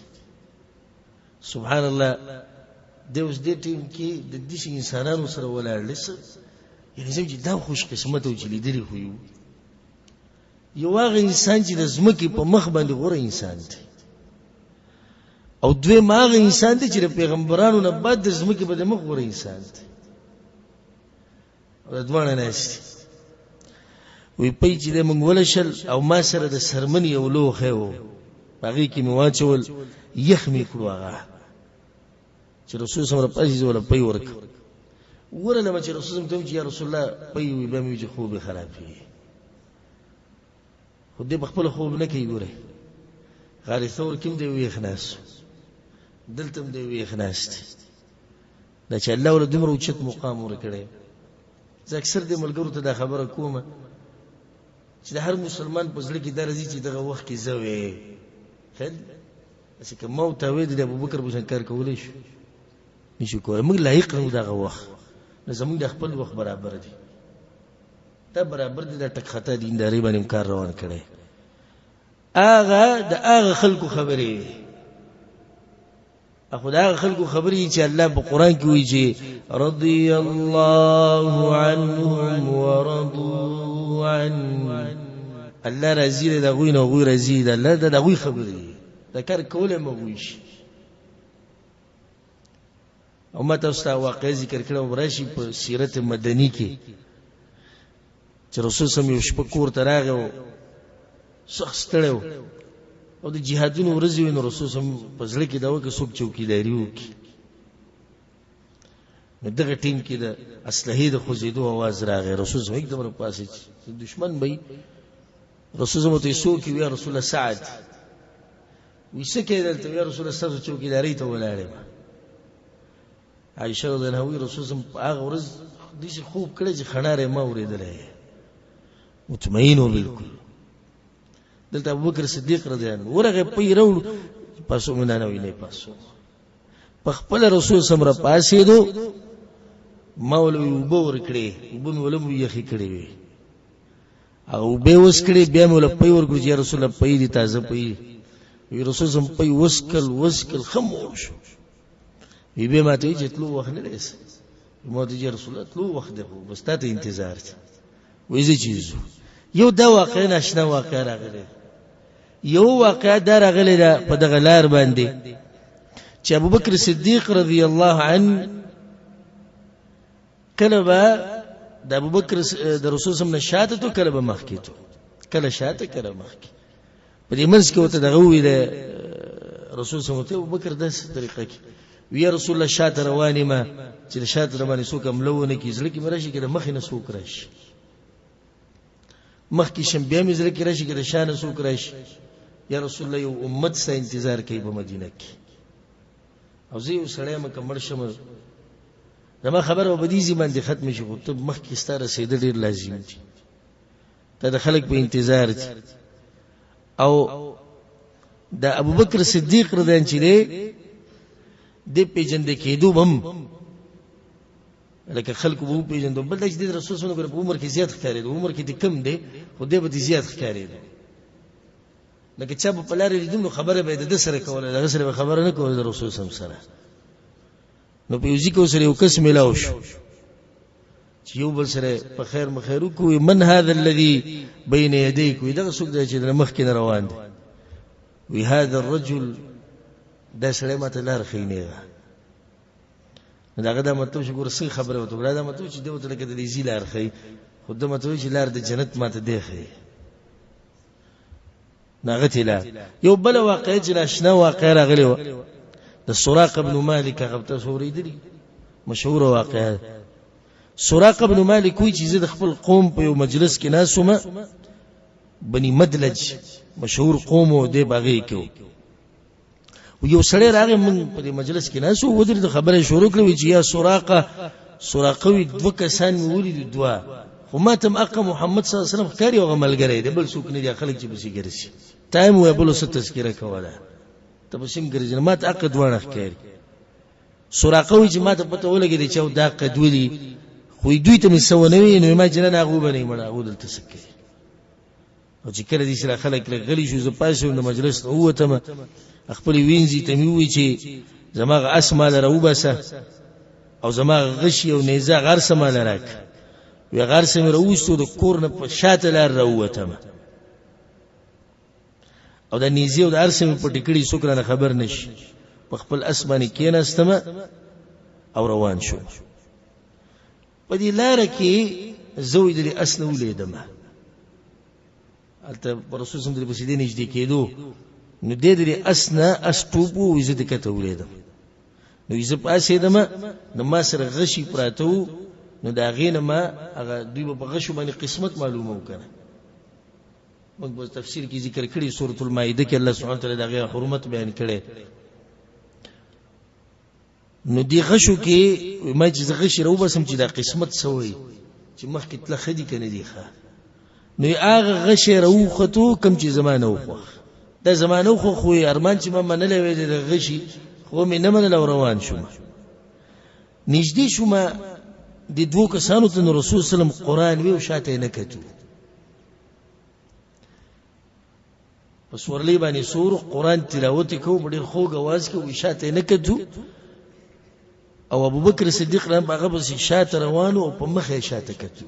سبحان الله، دی اوس دې ټیم کې د داسې انسانانو سره ولاړ دی، یعنې زه چې دا خوش قسمت و چې لیدلی خو یو یو هغه انسان چې د ځمکې په مخ باندې غوره انسان دی، او دویم هغه انسان دی چې د پیغمبرانو نه بعد د ځمکې په مخ غوره انسان دی. او دا دواړه ناست دي. وی پی چې دی موږ ولشل، او ما سره د سرمنې یو لوښی و، په هغې کې مې واچول، یخ مې کړو. هغه چې رسول صلی الله علیه وسلم پی ورکړ، ورلمه چې رسول صلی الله چې یا رسول الله پی وي، بیا مې چې خوب یې خرابېږي. خو دې په خپل خوب نه کوي. ګوره غار ثور کې هم دی ویښ ناست، دلته هم دی ویښ ناست. دا چې الله وله دومره اوچت مقام ورکړی. زه اکثر دې ملګرو ته دا خبره کوم چې د هر مسلمان په زړه کې دا راځي چې دغه وخت کې زه وې، خیر داسې که ما ورته وې د ابوبکر په شان کار کولی شو؟ نشو کولی. موږ لایق نه دغه وخت، نو زموږ د خپل وخت برابر دی، دا برابر دی. دا ټک خطا دیندارۍ باندې هم کار روان کړی. هغه د هغه خلکو خبرې وې، خو د هغه خلکو خبرې چې الله په قرآن کې وایي چې رضی الله عنهم ورضوا عنه، الله راضي دی د هغوی نه، هغوی راضي دی الله، د هغوی خبرې دي. دا کار کولی هم هغوی شي. او ما تاسو ته واقعه ذکر کړه او راشي په سیرت مدني کې چې رسول سم یو شپه کور ته راغی او سخت ستړی و او د جهادونو ورځې وې، نو رسول سم په زړه کې دا وکړه څوک چوکیداري وکړي. نو دغه ټیم کې د اسلحې د خوځېدو اواز راغی. رسول سم یکدم راپاڅېد چې دښمن به وي. رسول سم ورته څوک یې؟ ویا رسول الله سعد. وی څه کوې دلته؟ ویا رسول الله ستاسو چوکیدارۍ ته ولاړ یم. عایشه رضی الله عنها وایي رسول سم په هغه ورځ داسې خوب کړی چې خڼار یې ما اورېدلی، مطمئن و بالکل. دلته ابوبکر صدیق رضی الله عنه ورغی، پی راوړ، پاسو مې نه وی نه پاسو. په خپل رسول سم را پاسېدو، ما ول اوبه ورکړې، اوبه مې ولم یخې کړې وې، هغه اوبه وسکړې، بیا مې ول پی ورکړو چې یا رسول الله پی دي تازه پی. وی رسول سم پی وسکل وسکل خمور شو. وی بیا ماته وی چې تلو وخت نه دی، ما ته چې رسول الله تلو وخت دی، خو بس تا ته انتظار دی. وی زه چې ځو. یو دا واقعه ناشنا واقعه راغلې، یو واقعه دا راغلې ده په دغه لار باندې چې ابوبکر صدیق رضی الله عنه کله به د ابوبکر د رسول سم نه شاته ته، کله به مخکې ته، کله شاته کله مخکې. په دې منځ کې ورته دغه وویل رسول سم ته ابوبکر داسې طریقه کې وی رسول الله شاته روان یم چې شاته روان څوک حمله ونه کړي، زړه کې مې راشي که د مخې نه څوک راشي، مخکې شم بیا مې زړه کې راشي که د شا نه څوک راشي. یا رسول الله یو امت ستا انتظار کوي په مدینه کې، او زه یو سړی یم که مړ شم زما خبره به په دې ځای باندې ختمه شي، خو ته مخکې ستا رسېدل ډېر لازم دي، ته د خلک په انتظار دي. او د ابوبکر صدیق رضی الله چې دی د پیژند کېدو هم لکه خلکو به وپېژندو. بل دا چې د رسول صلی الله علیه وسلم په عمر کې زیات ښکارېدو، عمر کې د کم دی خو دی به زیات ښکارېدو. لکه چا به په لارې لیدو نو خبره به یې د ده سره کوله، د هغه سره به خبره نه کوله د رسول صلی الله علیه وسلم سره. نو په یو ځای کې سره یو کس میلاو شو چې یو بل سره په خیر مخیر وکړو. من هذا الذي بين يديك، وی دغه څوک دی چې د مخکې نه روان دی. وی هذا الرجل، دا سړی ماته لار ښیي نیغه. نو د هغه دا مطلب چې ګوره څنګه خبره ورته وکړه، دا مطلب چې دی ورته لکه د دې ځي لار ښیي، خو ده مطلب چې لار د جنت ماته دی ښیي. نو هغه ترې لار. یو بله واقعه چې ناشنا واقعه راغلې وه د سراقه بن مالک، هغه تاسو اورېدلي مشهوره واقعه ده. سراقه بن مالک وایي چې زه د خپل قوم په یو مجلس کې ناست وم، بني مدلج مشهور قوم و، دی په هغې کې و. یو سړی راغی، موږ په دې مجلس کې ناست وو، ودرېد، خبره یې شروع کړه، وایي چې یا سراقه، سراقه وي دوه کسان مې ولیدل، دوه، خو ما ته هم اقا محمد صلی الله علیه وسلم ښکاري او هغه ملګری دی، بل څوک نه دی، خلک چې پسې ګرځي تا هم وایه بل څه تذکره کوله، ته پسې هم ګرځي، ما ته اقا دواړه ښکاري. سراقه وایي چې ما ته پته ولګېده چې او دا اقا دوه دي، خو دوی ته مې څه ونه ویل، نو ما چې نه هغو به نه مړه، هغو دلته څه کوي. او چې کله دې سره خلک لږ غلي شو، زه پاڅېدم د مجلس نه ووتم، خپلې وینځي ته مې وویل چې زما هغه اس ماله راوباسه او زما هغه غشي او نیزه هغه هر څه ماله راکړه. وی هغه هر څه مې راوویستو، د کور نه په شاته لار راووتم او د نیزې او د هر څه مې پټې کړي، څوک رانه خبر نه شي. په خپل اس باندې کېناستم او روان شوم. په دې لاره کې زه وایي د دې اس نه ولیدم، هلته په رسول صلی الله پسې دې نږدې کېدو، نو دی د دې اس نه اس ټوپ و، وایي زه دې کته ولیدم. نو وایي زه پاڅېدم، نو ما سره غشي پراته وو، نو د هغې نه ما هغه دوی به په غشو باندې قسمت معلومه که نه، موږ په تفسیر کې ذکر کړي سورة المائده کې الله سبحانه وتعالی د هغې حرمت بیان کړی. نو دې غشو کې ما چې زه غشي راوباسم چې دا قسمت څه وایي چې مخکې تله ښه دي که نه دي ښه، نو هغه غشی راوختو کوم چې زما نه وخوښ، دا زما نه وخوښ، خو یې ارمان چې ما منلی وی د غشي، خو مې نه منل او روان شوم. نږدې شوم د دوو کسانو ته، نو رسول صلی الله علیه وسلم قرآن وی او شاته یې نه کتو، په سورلۍ باندې سور قرآن تلاوت یې کوو په ډېر خوږ اواز کې، وایي شاته یې نه کتو. او ابوبکر صدیق رحمه هغه پسې شاته روان او په مخه یې شاته کتو.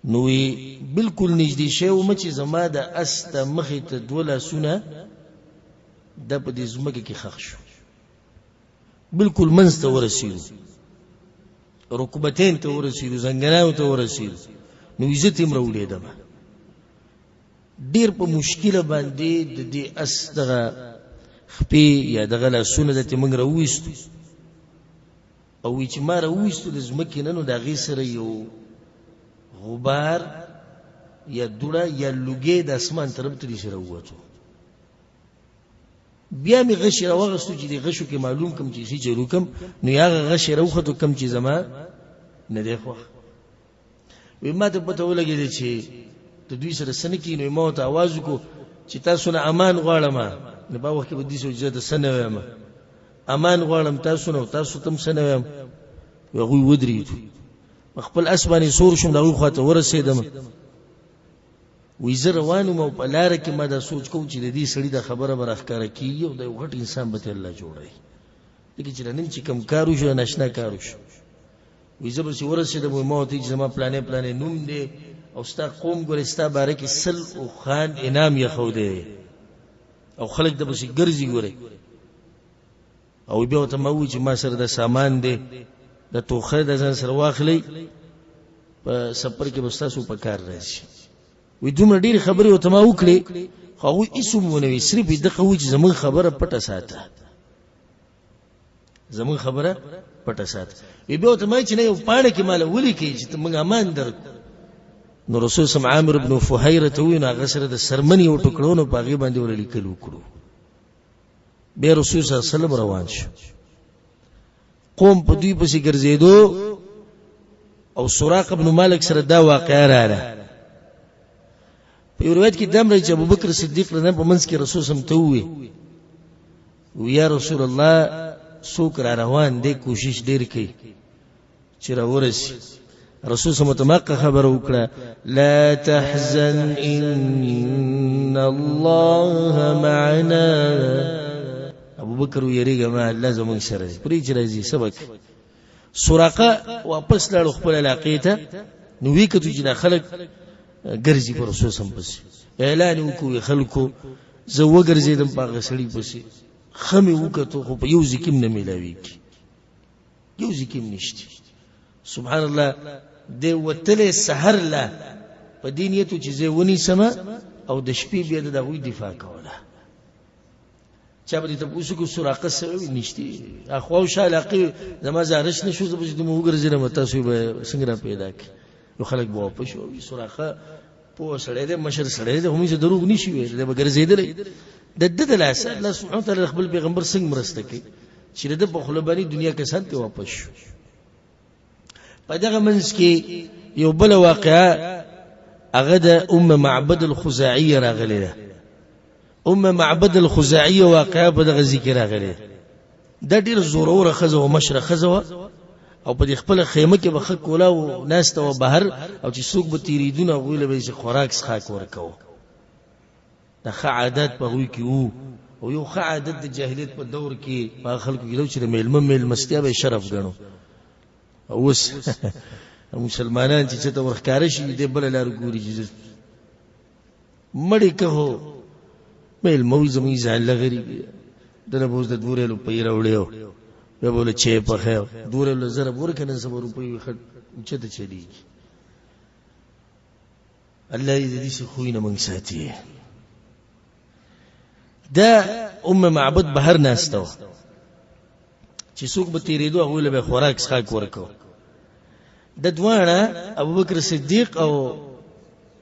نو بالکل نږدې شوی وم چې زما د اس د مخې ته دوه لاسونه د په دې ځمکه کې ښخ شو. بالکل منځ ته ورسېدو، رکبتین ته ورسېدو، زنګنانو ته ورسېدو، نو عزت یې هم راولېدم. ډېر په مشکله باندې د دې اس دغه خپې یا دغه لاسونه داسې موږ راوویستو، او وی چې ما راوویستو د ځمکې نه، نو د هغې سره یو غبار یا دوړه یا لوګی د اسمان طرف ته داسې راووتو. بیا مې غشی راوغستو چې د غشو کې معلوم کم چې څه چلو کم، نو هغه غشی راوختو کم چې زما نه دی خوښ. وی ما ته پته ولګېده چې د دوی سره څه نه کېږي، نو ما ورته اواز وکړو چې تاسو نه امان غواړم. نو په وخت کې به دوی سره چې زه څه نه وایم، امان غواړم تاسو نه، تاسو ته هم څه نه وایم. هغوی ودرېدو، په خپل اس باندې سور شوم، د هغوی خواته ورسېدم. وی زه روان وم او په لاره کې ما دا سوچ کوم چې د دې سړي دا خبره به راښکاره کېږي او د یو غټ انسان به ترې الله جوړوي، ځکه چې نن چې کوم کار وشو ناشنا کار وشو. وی زه به چې ورسېدم، وی ما ورته چې زما پلانې پلانې نوم دی او ستا قوم ګورې ستا باره کې 100 اوښان انعام یې ښودی او خلک د پسې ګرځي ګورې. او بیا ورته ما وویل چې ما سره دا سامان دی، د توښه د ځان سره واخلئ، په سفر کې به ستاسو په کار راځي. وی دومره ډېرې خبرې ورته ما وکړې، خو هغوی هېڅ هم ونه وي، صرف یې دغه وویل چې زموږ خبره پټه ساته، زموږ خبره پټه ساته. وی بیا ورته ما چې نه یو پاڼه کې ماله ولیکئ چې ته موږ امان درکړو. نو رسول سم عامر بن فهیره ته وویل، نو هغه سره د څرمنې یو ټوکړو، نو په هغې باندې ورله لیکل وکړو. بیا رسول صلی الله علیه وسلم روان شو، قوم په دوی پسې ګرځېدو او سراقه بن مالک سره دا واقعه راغله. په یو روایت کې دم راځي چې ابوبکر صدیق رضی الله په منځ کې رسول سم ته ووی، یا رسول الله څوک را روان دی، کوشش ډیر کوي چې راورسي. رسول سم ته ماقه خبره وکړه، لا تحزن ان الله معنا. ابو بکر ویریږه ما، الله زموږ سره دی، پرې چې راځي سبق. سراقه واپس لاړو خپل علاقې ته، نو وی کتو چې دا خلک ګرځي پر رسول سم پسې، اعلان وکړو خلکو، زه وګرځېدم په هغه سړي پسې، ښه مې وکتو خو په یو ځای کې هم نه میلاویږي، یو ځای کې هم نشته. سبحان الله، دی وتلی سحر له په دې نیت چې زه ونیسم او د شپې بیا د هغوی دفاع کوله. چا به دې تپوس وکړو سراقه څه وي؟ نشته. اخوا او شا علاقې زما زارش نه شو، زه به چې دومره وګرځېدم تاسو به څنګه را پیدا کړي؟ نو خلک به واپس شو. سراقه پوه سړی دی، مشر سړی دی، خو موږ دروغ نه شي ویلی، دی به ګرځېدلی. د ده د لاسه الله سبحانه وتعالی خپل پیغمبر څنګه مرسته کوي چې د ده په خوله باندې دنیا کسان ته واپس شو. په دغه منځ کې یو بله واقعه هغه د ام معبد الخزاعیه راغلې ده. ام معبد الخزاعیه واقعه په دغه ځای کې راغلې ده. دا ډېره زوروره ښځه وه، مشره ښځه وه، او په دې خپله خیمه کې به ښه کولا و ناسته وه بهر، او چې څوک به تېرېدو نو هغوی له به یې خوراک څښاک ورکوه. دا ښه عادت په هغوی کې وو، او یو ښه عادت د جاهلیت په دور کې په هغه خلکو کې چې د مېلمه مېلمستیا به یې شرف ګڼو. او اوس مسلمانان چې چېرته ورښکاره شي دی بله لار ګوري چې مړې که هو مېلمه وي زموږ ځان له غریب دی، دنه به اوس د 2 ریالو روپۍ راوړې او بیا به له چای پخې 2 ریالو زره به ورکړه، نن سبا روپۍ وي ښه اوچته چلېږي. الله دې د دې خوی نه موږ ساتي. دا ام معبد بهر ناسته وه چې څوک به تېرېدو هغوی له به خوراک څښاک ورکو. د دواړه ابوبکر صدیق او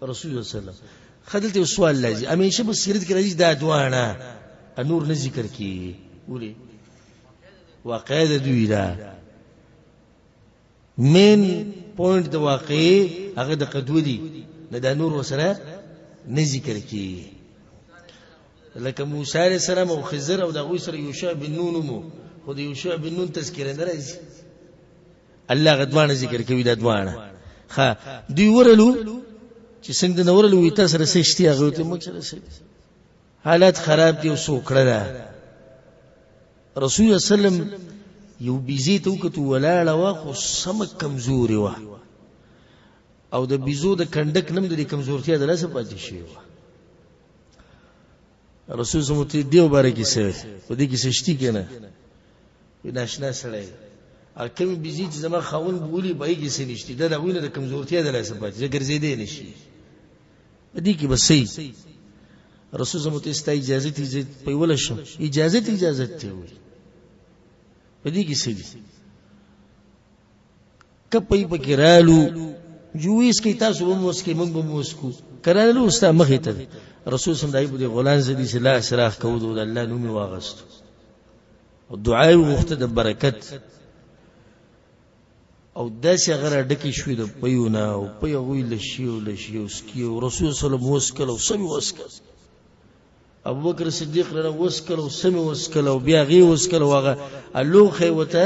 رسول الله صلی الله علیه وسلم. ښه دلته یو سوال راځي، همیشه په سیرت کې راځي دا دواړه نور نه ذکر کېږي، ولې؟ واقعه د دوی ده، مین پوینټ د واقعې هغه د قدوه دي، نه دا نور ورسره نه ذکر کېږي. لکه موسی علیه السلام او خضر او د هغوی سره یوشع بن نون وو، خو د یوشع بن نون تذکره نه راځي. الله هغه دواړه ذکر کوي، دا دواړه. ښه دوی ورلو چې څنګه نه ورلو، وي تاسو سره څه شته؟ هغه ته موږ سره څه حالات خراب دي او څوکړه ده. رسول الله صلی الله علیه وسلم یو بیزې ته وکتو، ولاړه وه خو سمه کمزورې وه، او د بیزو د کنډک نم د دې کمزورتیا د لاسه پاتې شوې وه. رسول صلی الله علیه وسلم ته دې مبارک څه وي، په دې کې څه شتي که نه؟ وی ناشنا سړی هغه کومې بیزې چې زما خاوند بولي په هغې کې څه نشته، دا د هغوی نه د کمزورتیا د لاسه پاتې، زه ګرځېدی نه شي. په دې کې به څه رسول زموږ ته ستا اجازه دی، زه پیولی شم؟ اجازه دی، اجازه دی وایي. په دې کې څه دي؟ که پی پکې رالو جویس کې تاسو به موس کې، موږ به موس کو، که رالو ستا مخې ته دی. رسول سم دای په دې غلان زدي چې لاس راخ کو، د الله نوم یې واغستو او دعا یې وغوښته د برکت، او داسې هغه راډکې شوې د پیو نه، او پی هغوی لشي او لشي او سکي، او رسول صلی الله علیه وسلم وڅکل او سم یې وڅکل، ابوبکر صدیق رضی الله وڅکل او سم یې وڅکل، او بیا هغې وڅکل، او هغه لوښی ورته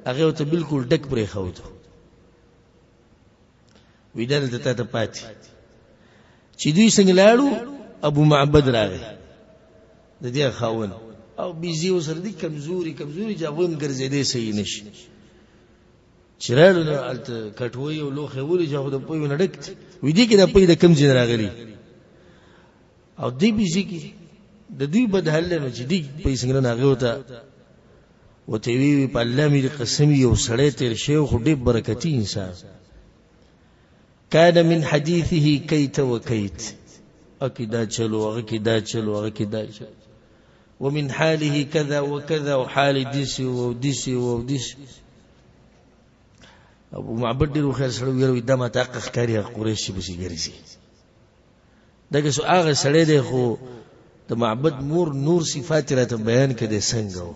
هغې ورته بالکل ډک پرېښود. وی دلته تا ته پاتې چې دوی څنګه لاړو، ابو معبد راغی د دې خاوند، او بیزی ورسره دي کمزوري کمزوري چې هغوی هم ګرځېدی صحیح نه شي. چې رالو نو هلته کټوۍ او لوښی ولي چې هغه د پویو نه ډک دي. وایي دې کې دا پوی د کوم ځای نه راغلي؟ او دې بیزی کې د دوی بد حل دی، نو چې دوی پوی څنګه نه هغې ورته ورته وی، په الله مې دې قسم یو سړی تېر شوی خو ډېر برکتي انسان، کان من حدیثه کیت و کیت، اکی دا چلو، هغه کې دا چلو، هغه کې دا چلو، ومن حاله كذا وكذا، وحال ديسي وديسي وديسي. ابو معبد ډېر هوښیار سړی ویل، دا ماته حق ښکاري، هغه قریش چې پسې ګرځي دغه سو هغه سړی دی. خو د معبد مور نور صفات راته بیان کړي دی څنګه و،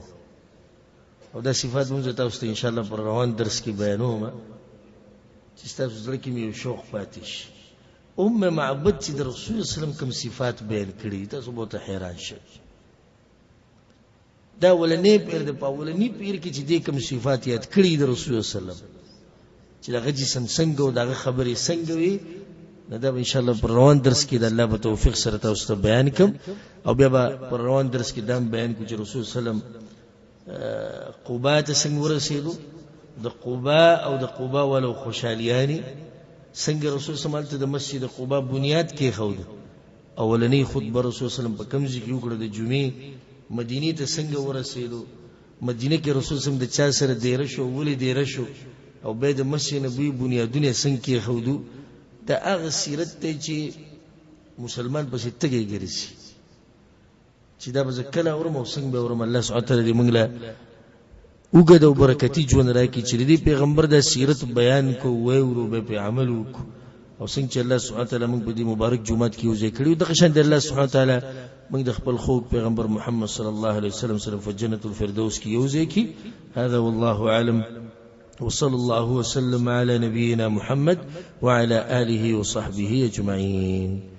او دا صفات مونږ تاسو ته انشاءالله پر روان درس کې بیانوم چې ستاسو زړه کې مې یو شوق پاتې شي. ام معبد چې د رسول الله صلی الله علیه وسلم کوم صفات بیان کړي، تاسو به ورته حیران شئ. دا اولنې پیر د په اولني پیر کې چې دې کوم صفات یاد کړي د رسول الله صلی الله علیه وسلم، چې دغه جسم څنګه او دغه خبرې څنګه وي، نو دا به انشاءالله پر روان درس کې د الله په توفیق سره تاسو ته بیان کړم، او بیا به پر روان درس کې دا هم بیان کړو چې رسول صلی الله علیه وسلم قبا ته څنګه ورسېدو، د قبا او د قبا والو خوشحالیانې څنګه رسول صلی الله علیه وسلم هلته د مسجد قبا بنیاد کېښود، اولنۍ خطبه رسول صلی الله علیه وسلم په کوم ځای کې وکړه، د جمعې مدینې ته څنګه ورسېدو، مدینه کې رسول صلی الله علیه وسلم د چا سره دیره شو، ولې دیره شو، او بیا د مسجد نبوي بنیادونه یې څنګه کېښودو. دا هغه سیرت دی چې مسلمان پسې تږی ګرځي چې دا به زه کله اورم او څنګه به اورم. الله سبحانه وتعالی دې موږ له اوږد او برکتي ژوند راکړي چې د دې پیغمبر دا سیرت بیان کو، وایورو، به پرې عمل وکړو، او څنګه چې الله سبحانه وتعالی موږ په دې مبارک جومات کې یو ځای کړي، دغه شان د الله سبحانه وتعالی موږ د خپل خوږ پیغمبر محمد صلی الله علیه وسلم سره په جنت الفردوس کې یو ځای کړي. هذا والله اعلم، وصلى الله وسلم على نبينا محمد وعلى آله وصحبه أجمعين.